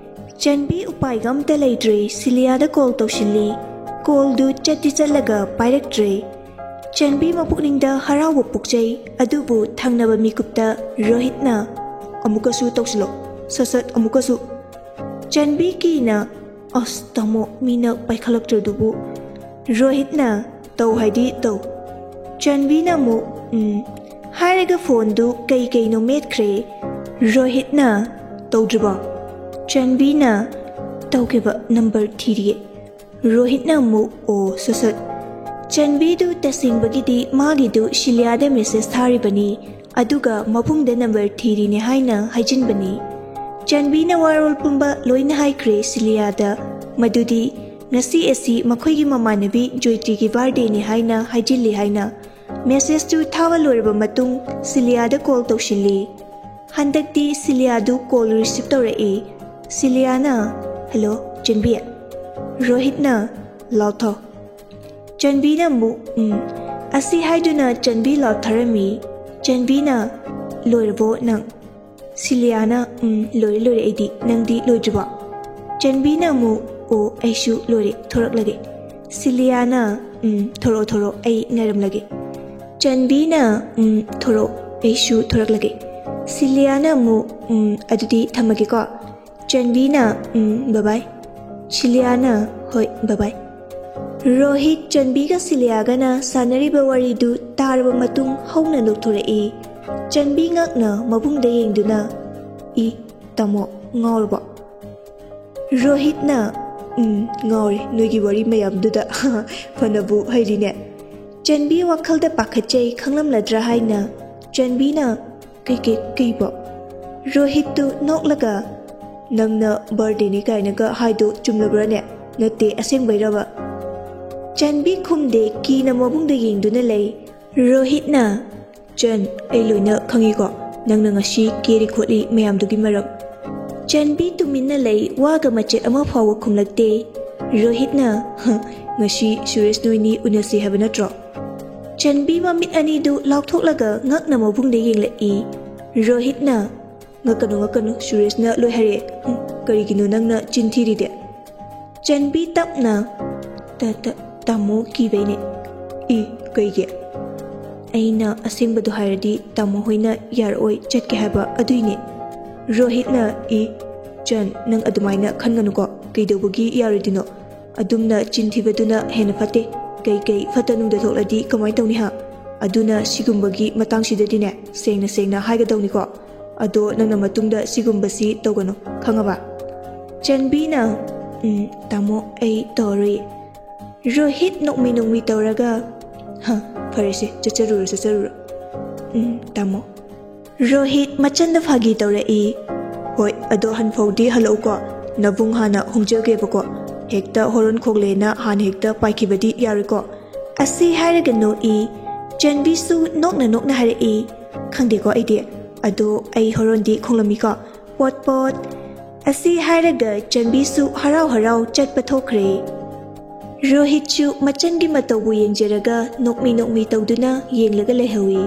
ꯆꯟꯕꯤ ꯎꯄꯥꯏꯒ ꯑꯝꯇ ꯂꯩꯇ꯭ꯔꯦ, ꯁꯤꯂꯤꯌꯥꯗ ꯀꯣꯜ ꯇꯧꯁꯤꯜꯂꯤ꯫ ꯀꯣꯜꯗꯨ ꯆꯠꯇꯤ ꯆꯠꯂꯒ ꯄꯥꯏꯔꯛꯇ꯭ꯔꯦ꯫ ꯆꯟꯕꯤ ꯃꯄꯨꯛꯅꯤꯡꯗ ꯍꯔꯥꯎꯕ ꯄꯣꯛꯆꯩ, ꯑꯗꯨꯕꯨ ꯊꯪꯅꯕ ꯃꯤꯀꯨꯞꯇ ꯔꯣꯍꯤꯠꯅ, "ꯑꯃꯨꯛꯀꯁꯨ ꯇꯧꯁꯤꯜꯂꯣ, ꯁꯠ ꯁꯠ ꯑꯃꯨꯛꯀꯁꯨ"꯫ ꯆꯟꯕꯤ ꯀꯤꯅ, "ꯑꯁ ꯇꯥꯃꯣ, ꯃꯤꯅ ꯄꯥꯏꯈꯠꯂꯛꯇ꯭ꯔꯗꯨꯕꯨ"꯫ ꯔꯣꯍꯤꯠꯅ, "ꯇꯧ ꯍꯥꯏꯗꯤ ꯇꯧ"꯫ ꯆꯟꯕꯤꯅ ꯑꯃꯨꯛ, "ꯎꯝ" ꯍꯥꯏꯔꯒ ꯐꯣꯟꯗꯨ ꯀꯩ ꯀꯩꯅꯣ ꯃꯦꯠꯈ꯭ꯔꯦ꯫ ꯔꯣꯍꯤꯠꯅ, "ꯇꯧꯗ꯭ꯔꯤꯕꯣ?" ꯆꯟꯕꯤꯅ, "ꯇꯧꯒꯦꯕ, ꯅꯝꯕꯔ ꯊꯤꯔꯤꯌꯦ"꯫ ꯔꯣꯍꯤꯠꯅ ꯑꯃꯨꯛ, "ꯑꯣ, ꯁꯠ ꯁꯠ"꯫ ꯆꯟꯕꯤꯗꯨ ꯇꯁꯦꯡꯕꯒꯤꯗꯤ ꯃꯥꯒꯤꯗꯨ ꯁꯤꯂꯤꯌꯥꯗ ꯃꯦꯁꯦꯖ ꯊꯥꯔꯤꯕꯅꯤ, ꯑꯗꯨꯒ ꯃꯕꯨꯡꯗ ꯅꯝꯕꯔ ꯊꯤꯔꯤꯅꯦ ꯍꯥꯏꯅ ꯍꯥꯏꯖꯤꯟꯕꯅꯤ꯫ ꯆꯟꯕꯤꯅ ꯋꯥꯔꯣꯜ ꯄꯨꯝꯕ ꯂꯣꯏꯅ ꯍꯥꯏꯈ꯭ꯔꯦ ꯁꯤꯂꯤꯌꯥꯗ, ꯃꯗꯨꯗꯤ ꯉꯁꯤ ꯑꯁꯤ ꯃꯈꯣꯏꯒꯤ ꯃꯃꯥꯟꯅꯕꯤ ꯖꯣꯏꯇ꯭ꯔꯤꯒꯤ ꯕꯥꯔꯗꯦꯅꯤ ꯍꯥꯏꯅ ꯍꯥꯏꯖꯤꯜꯂꯤ ꯍꯥꯏꯅ꯫ ꯃꯦꯁꯦꯖꯇꯨ ꯊꯥꯕ ꯂꯣꯏꯔꯕ ꯃꯇꯨꯡ ꯁꯤꯂꯤꯌꯥꯗ ꯀꯣꯜ ꯇꯧꯁꯤꯜꯂꯤ꯫ ꯍꯟꯗꯛꯇꯤ ꯁꯤꯂꯤꯌꯥꯗꯨ ꯀꯣꯜ ꯔꯤꯁꯤꯞ ꯇꯧꯔꯛꯏ꯫ ꯁꯤꯂꯤꯌꯥꯅ, "ꯍꯜꯂꯣ, ꯆꯟꯕꯤ"꯫ ꯔꯣꯍꯤꯠꯅ, "ꯂꯥꯎꯊꯣ"꯫ ꯆꯟꯕꯤꯅ ꯑꯃꯨꯛ, "ꯎꯝ" ꯑꯁꯤ ꯍꯥꯏꯗꯨꯅ ꯆꯟꯕꯤ ꯂꯥꯎꯊꯔꯝꯃꯤ꯫ ꯆꯟꯕꯤꯅ, "ꯂꯣꯏꯔꯕꯣ ꯅꯪ?" ꯁꯤꯂꯤꯌꯥꯅ, "ꯎꯝ, ꯂꯣꯏꯔꯦ, ꯂꯣꯏꯔꯦ ꯑꯩꯗꯤ꯫ ꯅꯪꯗꯤ ꯂꯣꯏꯗ꯭ꯔꯤꯕꯣ?" ꯆꯟꯕꯤꯅ ꯑꯃꯨꯛ, "ꯑꯣ, ꯑꯩꯁꯨ ꯂꯣꯏꯔꯦ, ꯊꯣꯔꯛꯂꯒꯦ"꯫ ꯁꯤꯂꯤꯌꯥꯅ, "ꯎꯝ, ꯊꯣꯔꯛꯑꯣ, ꯊꯣꯔꯛꯑꯣ, ꯑꯩ ꯉꯥꯏꯔꯝꯂꯒꯦ"꯫ ꯆꯟꯕꯤꯅ, "ꯎꯝ, ꯊꯣꯔꯛꯑꯣ, ꯑꯩꯁꯨ ꯊꯣꯔꯛꯂꯒꯦ"꯫ ꯁꯤꯂꯤꯌꯥꯅ ꯑꯃꯨꯛ, "ꯎꯝ, ꯑꯗꯨꯗꯤ ꯊꯝꯃꯒꯦꯀꯣ"꯫ ꯆꯟꯕꯤꯅ, "ꯎꯝ, ꯕꯕꯥꯏ"꯫ ꯁꯤꯂꯤꯌꯥꯅ, "ꯍꯣꯏ, ꯕꯕꯥꯏ"꯫ ꯔꯣꯍꯤꯠ ꯆꯟꯕꯤꯒ ꯁꯤꯂꯤꯌꯥꯒꯅ ꯁꯥꯟꯅꯔꯤꯕ ꯋꯥꯔꯤꯗꯨ ꯇꯥꯔꯕ ꯃꯇꯨꯡ ꯍꯧꯅ ꯅꯣꯛꯊꯣꯔꯛꯏ꯫ ꯆꯟꯕꯤ ꯉꯛꯅ ꯃꯕꯨꯡꯗ ꯌꯦꯡꯗꯨꯅ, "ꯏ, ꯇꯥꯃꯣ, ꯉꯥꯎꯔꯕꯣ?" ꯔꯣꯍꯤꯠꯅ, "ꯎꯝ, ꯉꯥꯎꯔꯦ, ꯅꯣꯏꯒꯤ ꯋꯥꯔꯤ ꯃꯌꯥꯝꯗꯨꯗ꯫ ꯐꯅꯕꯨ ꯍꯩꯔꯤꯅꯦ"꯫ ꯆꯟꯕꯤ ꯋꯥꯈꯜꯗ ꯄꯥꯈꯠꯆꯩ, ꯈꯪꯂꯝꯂꯗ꯭ꯔꯥ ꯍꯥꯏꯅ꯫ ꯆꯟꯕꯤꯅ, "ꯀꯩ, ꯀꯩ, ꯀꯩꯕꯣ?" ꯔꯣꯍꯤꯠꯇꯨ ꯅꯣꯛꯂꯒ, "ꯅꯪꯅ ꯕꯥꯔꯗꯦꯅꯤ ꯀꯥꯏꯅꯒ ꯍꯥꯏꯗꯣ ꯆꯨꯝꯂꯕ꯭ꯔꯥꯅꯦ? ꯅꯠꯇꯦ, ꯑꯁꯦꯡꯕꯩꯔꯕ?" ꯆꯟꯕꯤ ꯈꯨꯝꯗꯦ, ꯀꯤꯅ ꯃꯕꯨꯡꯗ ꯌꯦꯡꯗꯨꯅ ꯂꯩ꯫ ꯔꯣꯍꯤꯠꯅ, "ꯆꯟ, ꯑꯩ ꯂꯣꯏꯅ ꯈꯪꯉꯤꯀꯣ, ꯅꯪꯅ ꯉꯁꯤ ꯀꯦꯔꯤ ꯈꯣꯠꯂꯤ ꯃꯌꯥꯝꯗꯨꯒꯤ ꯃꯔꯝ"꯫ ꯆꯟꯕꯤ ꯇꯨꯃꯤꯟꯅ ꯂꯩ, ꯋꯥꯒ ꯃꯆꯦꯠ ꯑꯃ ꯐꯥꯎꯕ ꯈꯨꯝꯂꯛꯇꯦ꯫ ꯔꯣꯍꯤꯠꯅ, "ꯍ, ꯉꯁꯤ ꯁꯨꯔꯦꯁ ꯅꯣꯏꯅꯤ ꯎꯅꯁꯤ ꯍꯥꯏꯕ ꯅꯠꯇ꯭ꯔꯣ?" ꯆꯟꯕꯤ ꯃꯃꯤꯠ ꯑꯅꯤꯗꯨ ꯂꯥꯎꯊꯣꯛꯂꯒ ꯉꯛꯅ ꯃꯕꯨꯡꯗ ꯌꯦꯡꯂꯛꯏ꯫ ꯔꯣꯍꯤꯠꯅ, "ꯉꯛꯀꯅꯨ, ꯉꯛꯀꯅꯨ, ꯁꯨꯔꯦꯁꯅ ꯂꯣꯏ ꯍꯥꯏꯔꯛꯑꯦ꯫ ꯎꯝ, ꯀꯔꯤꯒꯤꯅꯣ ꯅꯪꯅ ꯆꯤꯟ ꯊꯤꯔꯤꯗꯤ?" ꯆꯟꯕꯤ ꯇꯞꯅ, ꯇ- ꯇ- ꯇꯥꯃꯣ ꯀꯤꯕꯩꯅꯦ꯫ ꯏ, ꯀꯩꯒꯤ? ꯑꯩꯅ ꯑꯁꯦꯡꯕꯗꯣ ꯍꯥꯏꯔꯗꯤ ꯇꯥꯃꯣ ꯍꯣꯏꯅ ꯌꯥꯔꯛꯑꯣꯏ ꯆꯠꯀꯦ ꯍꯥꯏꯕ ꯑꯗꯨꯏꯅꯦ꯫ ꯔꯣꯍꯤꯠꯅ, ꯏ, ꯆꯟ, ꯅꯪ ꯑꯗꯨꯃꯥꯏꯅ ꯈꯟꯒꯅꯨꯀꯣ꯫ ꯀꯩꯗꯧꯕꯒꯤ ꯌꯥꯔꯣꯏꯗꯣꯏꯅꯣ? ꯑꯗꯨꯝꯅ ꯆꯤꯟ ꯊꯤꯕꯗꯨꯅ ꯍꯦꯟꯅ ꯐꯠꯇꯦ꯫ ꯀꯩꯀꯩ ꯐꯠꯇ ꯅꯨꯡꯗ ꯊꯣꯛꯂꯗꯤ ꯀꯃꯥꯏꯅ ꯇꯧꯅꯤ ꯍꯥ? ꯑꯗꯨꯅ ꯁꯤꯒꯨꯝꯕꯒꯤ ꯃꯇꯥꯡꯁꯤꯗꯗꯤꯅꯦ, ꯁꯦꯡꯅ ꯁꯦꯡꯅ ꯍꯥꯏꯒꯗꯧꯅꯤꯀꯣ꯫ ꯑꯗꯣ ꯅꯪꯅ ꯃꯇꯨꯡꯗ ꯁꯤꯒꯨꯝꯕꯁꯤ ꯇꯧꯒꯅꯨ, ꯈꯪꯉꯕ? ꯆꯟꯕꯤꯅ, ꯎꯝ, ꯇꯥꯃꯣ, ꯑꯩ ꯇꯧꯔꯔꯣꯏ꯫ ꯔꯣꯍꯤꯠ ꯅꯣꯛꯃꯤ ꯅꯣꯛꯃꯤ ꯇꯧꯔꯒ, ꯍ, ꯐꯔꯦꯁꯦ, ꯆꯠꯆꯔꯨꯔꯣ, ꯆꯠꯆꯔꯨꯔꯣ꯫ ꯎꯝ, ꯇꯥꯃꯣ꯫ ꯔꯣꯍꯤꯠ ꯃꯆꯟꯗ ꯐꯥꯒꯤ ꯇꯧꯔꯛꯏ꯫ ꯍꯣꯏ, ꯑꯗꯣ ꯍꯟꯐꯥꯎꯗꯤ ꯍꯜꯂꯛꯎꯀꯣ꯫ ꯅꯕꯨꯡ ꯍꯥꯟꯅ ꯍꯣꯡꯖꯒꯦꯕꯀꯣ꯫ ꯍꯦꯛꯇ ꯍꯣꯔꯣꯟ ꯈꯣꯡꯂꯦꯅ ꯍꯥꯟꯅ ꯍꯦꯛꯇ ꯄꯥꯏꯈꯤꯕꯗꯤ ꯌꯥꯔꯣꯏꯀꯣ꯫ ꯑꯁꯤ ꯍꯥꯏꯔꯒ ꯅꯣꯛꯏ꯫ ꯆꯟꯕꯤꯁꯨ ꯅꯣꯛꯅ ꯅꯣꯛꯅ ꯍꯥꯏꯔꯛꯏ꯫ ꯈꯪꯗꯦꯀꯣ ꯑꯩꯗꯤ꯫ ꯑꯗꯣ ꯑꯩ ꯍꯣꯔꯣꯟꯗꯤ ꯈꯣꯡꯂꯝꯃꯤꯀꯣ꯫ ꯄꯣꯠ ꯄꯣꯠ꯫ ꯑꯁꯤ ꯍꯥꯏꯔꯒ ꯆꯟꯕꯤꯁꯨ ꯍꯔꯥꯎ ꯍꯔꯥꯎ ꯆꯠꯄ ꯊꯣꯛꯈ꯭ꯔꯦ꯫ ꯔꯣꯍꯤꯠꯁꯨ ꯃꯆꯟꯒꯤ ꯃꯇꯧꯕꯨ ꯌꯦꯡꯖꯔꯒ ꯅꯣꯛꯃꯤ ꯅꯣꯛꯃꯤ ꯇꯧꯗꯨꯅ ꯌꯦꯡꯂꯒ ꯂꯩꯍꯧꯏ꯫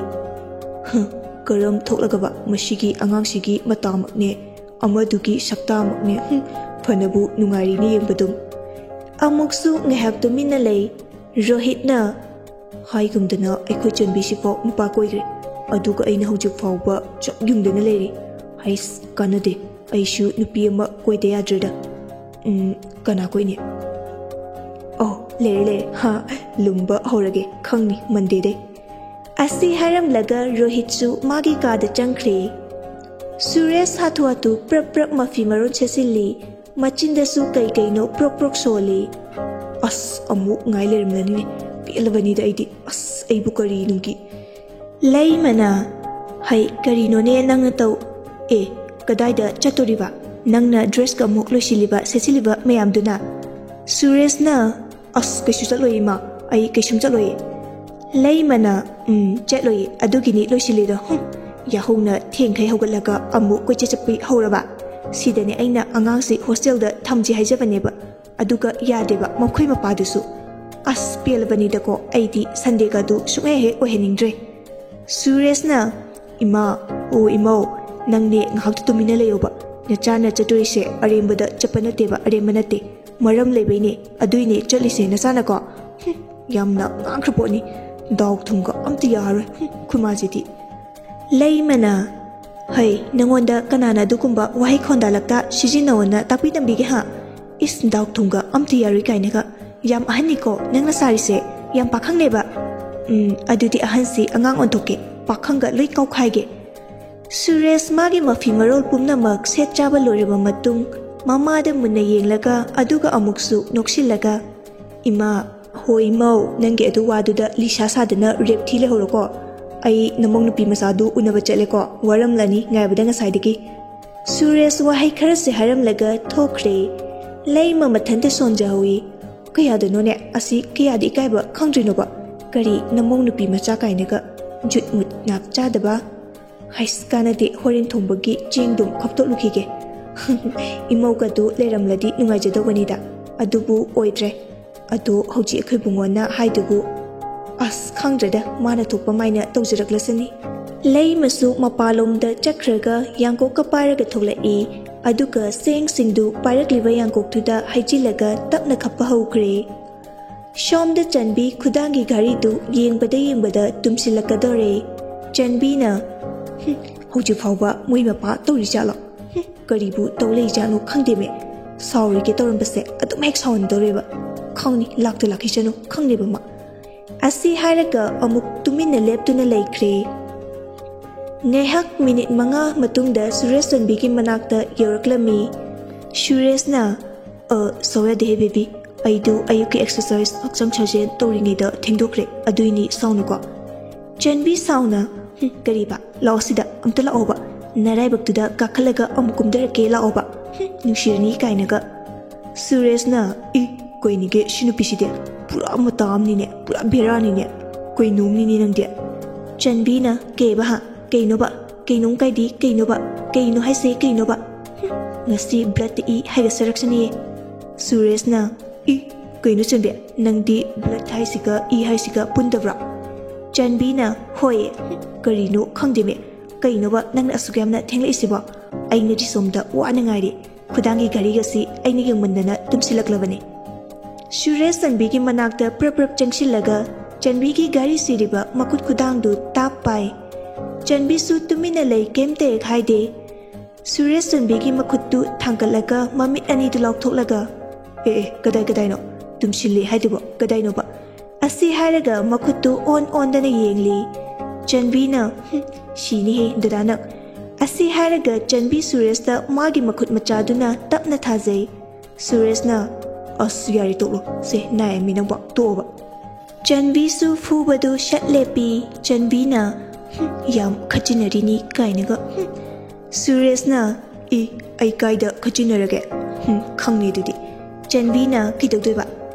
ꯍ, ꯀꯔꯝ ꯊꯣꯛꯂꯒꯕ ꯃꯁꯤꯒꯤ ꯑꯉꯥꯡꯁꯤꯒꯤ ꯃꯇꯥꯃꯛꯅꯦ? ꯑꯃꯗꯨꯒꯤ ꯁꯛꯇꯥꯃꯛꯅꯦ꯫ ꯍꯨꯝ, ꯐꯅꯕꯨ ꯅꯨꯡꯉꯥꯏꯔꯤꯅꯦ ꯌꯦꯡꯕꯗꯨꯝ꯫ ꯑꯃꯨꯛꯁꯨ ꯉꯥꯏꯍꯥꯛ ꯇꯨꯃꯤꯟꯅ ꯂꯩ꯫ ꯔꯣꯍꯤꯠꯅ, ꯍꯥꯏꯒꯨꯝꯗꯅ ꯑꯩꯈꯣꯏ ꯆꯟꯕꯤꯁꯤꯐꯥꯎ ꯅꯨꯄꯥ ꯀꯣꯏꯈ꯭ꯔꯦ, ꯑꯗꯨꯒ ꯑꯩꯅ ꯍꯧꯖꯤꯛ ꯐꯥꯎꯕ ꯆꯞ ꯌꯨꯡꯗꯅ ꯂꯩꯔꯤ꯫ ꯍꯩꯁ, ꯀꯥꯟꯅꯗꯦ, ꯑꯩꯁꯨ ꯅꯨꯄꯤ ꯑꯃ ꯀꯣꯏꯗ ꯌꯥꯗ꯭ꯔꯦꯗ꯫ ꯎꯝ, ꯀꯅꯥ ꯀꯣꯏꯅꯤ? ꯑꯣ, ꯂꯩꯔꯦ, ꯂꯩꯔꯦ꯫ ꯍꯥ, ꯂꯨꯝꯕ ꯍꯧꯔꯒꯦ, ꯈꯪꯅꯤ, ꯃꯟꯗꯦꯗꯩ꯫ ꯑꯁꯤ ꯍꯥꯏꯔꯝꯂꯒ ꯔꯣꯍꯤꯠꯁꯨ ꯃꯥꯒꯤ ꯀꯥꯗ ꯆꯪꯈ꯭ꯔꯦ꯫ ꯁꯨꯔꯦꯁ ꯍꯥꯊꯨ ꯍꯥꯊꯨ ꯄ꯭ꯔꯞ ꯄ꯭ꯔꯞ ꯃꯐꯤ ꯃꯔꯣꯟ ꯁꯦꯠꯆꯤꯜꯂꯤ꯫ ꯃꯆꯤꯟꯗꯁꯨ ꯀꯩ ꯀꯩꯅꯣ ꯄ꯭ꯔꯣꯛ ꯄ꯭ꯔꯣꯛ ꯁꯣꯜꯂꯤ꯫ ꯑꯁ, ꯑꯃꯨꯛ ꯉꯥꯏ ꯂꯩꯔꯝꯂꯅꯤꯅꯦ꯫ ꯄꯦꯜꯂꯕꯅꯤꯗ ꯑꯩꯗꯤ꯫ ꯑꯁ, ꯑꯩꯕꯨ ꯀꯔꯤꯅꯨꯡꯒꯤ꯫ ꯂꯩꯃꯅ, ꯍꯩ, ꯀꯔꯤꯅꯣꯅꯦ ꯅꯪꯅ ꯇꯧ-, ꯑꯦ, ꯀꯗꯥꯏꯗ ꯆꯠꯇꯣꯔꯤꯕ? ꯅꯪꯅ ꯗ꯭ꯔꯦꯁꯀ ꯑꯃꯨꯛ ꯂꯣꯏꯁꯤꯜꯂꯤꯕ, ꯁꯦꯠꯆꯤꯜꯂꯤꯕ ꯃꯌꯥꯝꯗꯨꯅ? ꯁꯨꯔꯦꯁꯅ, ꯑꯁ, ꯀꯩꯁꯨ ꯆꯠꯂꯣꯏ ꯏꯃꯥ, ꯑꯩ ꯀꯩꯁꯨꯝ ꯆꯠꯂꯣꯏꯌꯦ꯫ ꯂꯩꯃꯅ, ꯎꯝ, ꯆꯠꯂꯣꯏꯌꯦ, ꯑꯗꯨꯒꯤꯅꯤ ꯂꯣꯏꯁꯤꯜꯂꯤꯗꯣ꯫ ꯍꯨꯝ, ꯌꯥꯍꯧꯅ ꯊꯦꯡꯈꯩ ꯍꯧꯒꯠꯂꯒ ꯑꯃꯨꯛ ꯀꯣꯏꯆꯠ ꯆꯠꯄꯤ ꯍꯧꯔꯕ? ꯁꯤꯗꯅꯦ ꯑꯩꯅ ꯑꯉꯥꯡꯁꯤ ꯍꯣꯁꯇꯦꯜꯗ ꯊꯝꯁꯤ ꯍꯥꯏꯖꯕꯅꯦꯕ, ꯑꯗꯨꯒ ꯌꯥꯗꯦꯕ ꯃꯈꯣꯏ ꯃꯄꯥꯗꯨꯁꯨ꯫ ꯑꯁ, ꯄꯦꯜꯂꯕꯅꯤꯗꯀꯣ, ꯑꯩꯗꯤ ꯁꯟꯗꯦꯒꯗꯨ ꯁꯨꯡꯍꯦꯛ ꯍꯦꯛ ꯑꯣꯏꯍꯟꯅꯤꯡꯗ꯭ꯔꯦ꯫ ꯁꯨꯔꯦꯁꯅ, ꯏꯃꯥ, ꯑꯣ ꯏꯃꯧ, ꯅꯪꯅꯦ ꯉꯥꯏꯍꯥꯛꯇ ꯇꯨꯃꯤꯟꯅ ꯂꯩꯌꯣꯕ꯫ ꯅꯆꯥꯅ ꯆꯠꯇꯣꯔꯤꯁꯦ ꯑꯔꯦꯝꯕꯗ ꯆꯠꯄ ꯅꯠꯇꯦꯕ, ꯑꯔꯦꯝꯕ ꯅꯠꯇꯦ꯫ "ꯃꯔꯝ ꯂꯩꯕꯩꯅꯦ, ꯑꯗꯨꯏꯅꯦ ꯆꯠꯂꯤꯁꯦ ꯅꯆꯥꯅꯀꯣ꯫ ꯍꯨꯝ, ꯌꯥꯝꯅ ꯉꯥꯡꯈ꯭ꯔ ꯄꯣꯠꯅꯤ꯫ ꯗꯥꯎ ꯊꯨꯝꯒ ꯑꯝꯇ ꯌꯥꯔꯣꯏ꯫ ꯍꯨꯝ, ꯈꯨꯃꯥꯁꯤꯗꯤ"꯫ ꯂꯩꯃꯅ, "ꯍꯩ, ꯅꯪꯉꯣꯟꯗ ꯀꯅꯥꯅ ꯑꯗꯨꯒꯨꯝꯕ ꯋꯥꯍꯩ ꯈꯣꯟꯗꯥꯂꯛꯇ ꯁꯤꯖꯤꯟꯅꯧꯅ ꯇꯥꯛꯄꯤ ꯇꯝꯕꯤꯒꯦ ꯍꯥ? ꯏꯁ, ꯗꯥꯎ ꯊꯨꯝꯒ ꯑꯝꯇ ꯌꯥꯔꯣꯏ ꯀꯥꯏꯅꯒ꯫ ꯌꯥꯝ ꯑꯍꯟꯅꯤꯀꯣ ꯅꯪꯅ ꯁꯥꯔꯤꯁꯦ꯫ ꯌꯥꯝ ꯄꯥꯈꯪꯅꯦꯕ꯫ ꯎꯝ, ꯑꯗꯨꯗꯤ ꯑꯍꯟꯁꯤ ꯑꯉꯥꯡ ꯑꯣꯟꯊꯣꯛꯀꯦ꯫ ꯄꯥꯈꯪꯒ ꯂꯣꯏ ꯀꯥꯎꯈꯥꯏꯒꯦ"꯫ ꯁꯨꯔꯦꯁ ꯃꯥꯒꯤ ꯃꯐꯤ ꯃꯔꯣꯜ ꯄꯨꯝꯅꯃꯛ ꯁꯦꯠ ꯆꯥꯕ ꯂꯣꯏꯔꯕ ꯃꯇꯨꯡ, ꯃꯃꯥꯗ ꯃꯨꯟꯅ ꯌꯦꯡꯂꯒ, ꯑꯗꯨꯒ ꯑꯃꯨꯛꯁꯨ ꯅꯣꯛꯁꯤꯜꯂꯒ, "ꯏꯃꯥ, ꯍꯣꯏ ꯏꯃꯧ, ꯅꯪꯒꯤ ꯑꯗꯨ ꯋꯥꯗꯨꯗ ꯂꯤꯁꯥ ꯁꯥꯗꯅ ꯔꯦꯞ ꯊꯤ ꯂꯩꯍꯧꯔꯣꯀꯣ꯫ ꯑꯩ ꯅꯃꯧ ꯅꯨꯄꯤ ꯃꯆꯥꯗꯨ ꯎꯅꯕ ꯆꯠꯂꯦꯀꯣ꯫ ꯋꯥꯔꯝꯂꯅꯤ ꯉꯥꯏꯕꯗ ꯉꯁꯥꯏꯗꯒꯤ"꯫ ꯁꯨꯔꯦꯁ ꯋꯥꯍꯩ ꯈꯔꯁꯦ ꯍꯥꯏꯔꯝꯂꯒ ꯊꯣꯛꯈ꯭ꯔꯦ꯫ ꯂꯩꯃ ꯃꯊꯟꯇ ꯁꯣꯟꯖꯍꯧꯏ꯫ "ꯀꯌꯥꯗꯅꯣꯅꯦ ꯑꯁꯤ, ꯀꯌꯥꯗꯤ ꯏꯀꯥꯏꯕ ꯈꯪꯗ꯭ꯔꯤꯅꯣꯕ? ꯀꯔꯤ ꯅꯃꯧ ꯅꯨꯄꯤ ꯃꯆꯥ ꯀꯥꯏꯅꯒ, ꯖꯨꯠ ꯃꯨꯠ ꯅꯥꯞ ꯆꯥꯗꯕ"꯫ ꯍꯩꯁ, ꯀꯥꯟꯅꯗꯦ, ꯍꯣꯔꯦꯟ ꯊꯣꯡꯕꯒꯤ ꯆꯦꯡꯗꯨꯝ ꯈꯞꯇꯣꯛꯂꯨꯈꯤꯒꯦ꯫ ꯏꯃꯧꯒꯗꯨ ꯂꯩꯔꯝꯂꯗꯤ ꯅꯨꯡꯉꯥꯏꯖꯗꯧꯕꯅꯤꯗ꯫ ꯑꯗꯨꯕꯨ ꯑꯣꯏꯗ꯭ꯔꯦ꯫ ꯑꯗꯣ ꯍꯧꯖꯤꯛ ꯑꯩꯈꯣꯏ ꯕꯨꯡꯉꯣꯅ ꯍꯥꯏꯗꯨꯕꯨ, ꯑꯁ, ꯈꯪꯗ꯭ꯔꯦꯗ, ꯃꯥꯅ ꯊꯣꯛꯄ ꯃꯥꯏꯅ ꯇꯧꯖꯔꯛꯂꯁꯅꯤ꯫ ꯂꯩꯃꯁꯨ ꯃꯄꯥꯟꯂꯣꯝꯗ ꯆꯠꯈ꯭ꯔꯒ ꯌꯥꯡꯀꯣꯛꯀ ꯄꯥꯏꯔꯒ ꯊꯣꯛꯂꯛꯏ꯫ ꯑꯗꯨꯒ ꯆꯦꯡꯁꯤꯡꯗꯨ ꯄꯥꯏꯔꯛꯂꯤꯕ ꯌꯥꯡꯀꯣꯛꯇꯨꯗ ꯍꯩꯖꯤꯜꯂꯒ ꯇꯞꯅ ꯈꯞꯄ ꯍꯧꯈ꯭ꯔꯦ꯫ ꯁꯣꯝꯗ ꯆꯟꯕꯤ ꯈꯨꯗꯥꯡꯒꯤ ꯘꯔꯤꯗꯨ ꯌꯦꯡꯕꯗ ꯌꯦꯡꯕꯗ ꯇꯨꯝꯁꯤꯜꯂꯛꯀꯗꯧꯔꯦ꯫ ꯆꯟꯕꯤꯅ, "ꯍꯨꯝ, ꯍꯧꯖꯤꯛ ꯐꯥꯎꯕ ꯃꯣꯏ ꯃꯄꯥ ꯇꯧꯔꯤꯖꯥꯠꯂꯣ? ꯍꯨꯝ, ꯀꯔꯤꯕꯨ ꯇꯧ ꯂꯩꯖꯥꯠꯅꯣ ꯈꯪꯗꯦꯃꯦ꯫ ꯁꯥꯎꯔꯤꯒꯦ ꯇꯧꯔꯝꯕꯁꯦ ꯑꯗꯨꯝ ꯍꯦꯛ ꯁꯥꯎꯍꯟꯗꯧꯔꯦꯕ꯫ ꯈꯪꯅꯤ, ꯂꯥꯛꯇ ꯂꯥꯛꯈꯤꯁꯅꯨ, ꯈꯪꯅꯦꯕ ꯃꯥ"꯫ ꯑꯁꯤ ꯍꯥꯏꯔꯒ ꯑꯃꯨꯛ ꯇꯨꯃꯤꯟꯅ ꯂꯦꯞꯇꯨꯅ ꯂꯩꯈ꯭ꯔꯦ꯫ ꯉꯥꯏꯍꯥꯛ ꯃꯤꯅꯤꯠ ꯃꯉꯥ ꯃꯇꯨꯡꯗ ꯁꯨꯔꯦꯁ ꯆꯟꯕꯤꯒꯤ ꯃꯅꯥꯛꯇ ꯌꯧꯔꯛꯂꯝꯃꯤ꯫ ꯁꯨꯔꯦꯁꯅ, "ꯑ, ꯁꯥꯎ ꯌꯥꯗꯦꯍꯦ ꯕꯦꯕꯤ, ꯑꯩꯗꯨ ꯑꯌꯨꯛꯀꯤ ꯑꯦꯛꯁꯔꯁꯥꯏꯁ ꯍꯛꯆꯥꯡ ꯁꯥꯖꯦꯜ ꯇꯧꯔꯤꯉꯩꯗ ꯊꯦꯡꯗꯣꯛꯈ꯭ꯔꯦ, ꯑꯗꯨꯏꯅꯤ, ꯁꯥꯎꯅꯨꯀꯣ"꯫ ꯆꯟꯕꯤ ꯁꯥꯎꯅ, "ꯍꯨꯝ, ꯀꯔꯤꯕ? ꯂꯥꯛꯑꯣ ꯁꯤꯗ, ꯑꯝꯇ ꯂꯥꯛꯑꯣꯕ꯫ ꯅꯔꯥꯏꯕꯛꯇꯨꯗ ꯀꯥꯈꯠꯂꯒ ꯑꯃꯨꯛ ꯀꯨꯝꯊꯔꯛꯀꯦ, ꯂꯥꯛꯑꯣꯕ꯫ ꯍꯨꯝ, ꯅꯨꯡꯁꯤꯔꯅꯤ" ꯀꯥꯏꯅꯒ꯫ ꯁꯨꯔꯦꯁꯅ, "ꯏ, ꯀꯩꯅꯤꯒꯦ ꯁꯤ ꯅꯨꯄꯤꯁꯤꯗꯤ? ꯄꯨꯔꯥ ꯃꯇꯥ ꯑꯃꯅꯤꯅꯦ, ꯄꯨꯔꯥ ꯕꯦꯔꯥꯅꯤꯅꯦ꯫ ꯀꯩꯅꯣꯝꯅꯤꯅꯦ ꯅꯪꯗꯤ"꯫ ꯆꯟꯕꯤꯅ, "ꯀꯩꯕ ꯍꯥ? ꯀꯩꯅꯣꯕ? ꯀꯩꯅꯣꯝ ꯀꯥꯏꯗꯤ ꯀꯩꯅꯣꯕ? ꯀꯩꯅꯣ ꯍꯥꯏꯁꯦ ꯀꯩꯅꯣꯕ? ꯍꯨꯝ, ꯉꯁꯤ ꯕ꯭ꯂꯠꯇ ꯏ ꯍꯥꯏꯒꯠꯆꯔꯛꯁꯅꯤꯌꯦ"꯫ ꯁꯨꯔꯦꯁꯅ, "ꯏ, ꯀꯩꯅꯣ ꯆꯟꯕꯤ? ꯅꯪꯗꯤ ꯕ꯭ꯂꯠ ꯍꯥꯏꯁꯤꯒ ꯏ ꯍꯥꯏꯁꯤꯒ ꯄꯨꯟꯗꯕ꯭ꯔꯣ?" ꯆꯟꯕꯤꯅ, "ꯍꯣꯏ"꯫ "ꯍꯨꯝ, ꯀꯔꯤꯅꯣ ꯈꯪꯗꯦꯃꯦ꯫ ꯀꯩꯅꯣꯕ ꯅꯪꯅ ꯑꯁꯨꯛ ꯌꯥꯝꯅ ꯊꯦꯡꯂꯛꯏꯁꯤꯕꯣ? ꯑꯩꯅꯗꯤ ꯁꯣꯝꯗ ꯋꯥꯅ ꯉꯥꯏꯔꯤ꯫ ꯈꯨꯗꯥꯡꯒꯤ ꯘꯔꯤꯒꯁꯤ ꯑꯩꯅ ꯌꯦꯡꯃꯟꯗꯅ ꯇꯨꯝꯁꯤꯜꯂꯛꯂꯕꯅꯤ꯫ ꯁꯨꯔꯦꯁ ꯆꯟꯕꯤꯒꯤ ꯃꯅꯥꯛꯇ ꯄ꯭ꯔꯞ ꯄ꯭ꯔꯞ ꯆꯪꯁꯤꯜꯂꯒ ꯆꯟꯕꯤꯒꯤ ꯘꯔꯤ ꯁꯤꯔꯤꯕ ꯃꯈꯨꯠ ꯈꯨꯗꯥꯡꯗꯨ ꯇꯥꯞ ꯄꯥꯏ꯫ ꯆꯟꯕꯤꯁꯨ ꯇꯨꯃꯤꯟꯅ ꯂꯩ, ꯀꯩꯝꯇ ꯍꯦꯛ ꯍꯥꯏꯗꯦ꯫ ꯁꯨꯔꯦꯁ ꯆꯟꯕꯤꯒꯤ ꯃꯈꯨꯠꯇꯨ ꯊꯥꯡꯒꯠꯂꯒ ꯃꯃꯤꯠ ꯑꯅꯤꯗꯨ ꯂꯥꯎꯊꯣꯛꯂꯒ, "ꯑꯦ ꯑꯦ, ꯀꯗꯥꯏ ꯀꯗꯥꯏꯅꯣ? ꯇꯨꯝꯁꯤꯜꯂꯤ ꯍꯥꯏꯗꯨꯕꯣ ꯀꯗꯥꯏꯅꯣꯕ?" ꯑꯁꯤ ꯍꯥꯏꯔꯒ ꯃꯈꯨꯠꯇꯨ ꯑꯣꯟ ꯑꯣꯟꯗꯅ ꯌꯦꯡꯂꯤ꯫ ꯆꯟꯕꯤꯅ, "ꯍꯨꯝ, ꯁꯤꯅꯤꯍꯦ ꯗꯗꯥ ꯅꯪ"꯫ ꯑꯁꯤ ꯍꯥꯏꯔꯒ ꯆꯟꯕꯤ ꯁꯨꯔꯦꯁꯇ ꯃꯥꯒꯤ ꯃꯈꯨꯠ ꯃꯆꯥꯗꯨꯅ ꯇꯞꯅ ꯊꯥꯖꯩ꯫ ꯁꯨꯔꯦꯁꯅ, "ꯑꯁ, ꯌꯥꯔꯦ, ꯇꯣꯛꯂꯣ꯫ ꯁꯦ, ꯅꯥꯏ ꯃꯤ ꯅꯪꯕꯣ, ꯇꯣꯛꯑꯣꯕ"꯫ ꯆꯟꯕꯤꯁꯨ ꯐꯨꯕꯗꯨ ꯁꯠ ꯂꯦꯞꯄꯤ꯫ ꯆꯟꯕꯤꯅ, "ꯍꯨꯝ, ꯌꯥꯝ ꯈꯠꯆꯤꯟꯅꯔꯤꯅꯤ" ꯀꯥꯏꯅꯒ, ꯍꯨꯝ꯫ ꯁꯨꯔꯦꯁꯅ, "ꯏ, ꯑꯩ ꯀꯥꯏꯗ ꯈꯠꯆꯤꯟꯅꯔꯒꯦ? ꯍꯨꯝ, ꯈꯪꯅꯤ ꯑꯗꯨꯗꯤ"꯫ ꯆꯟꯕꯤꯅ, "ꯀꯩꯗꯧꯗꯣꯏꯕ?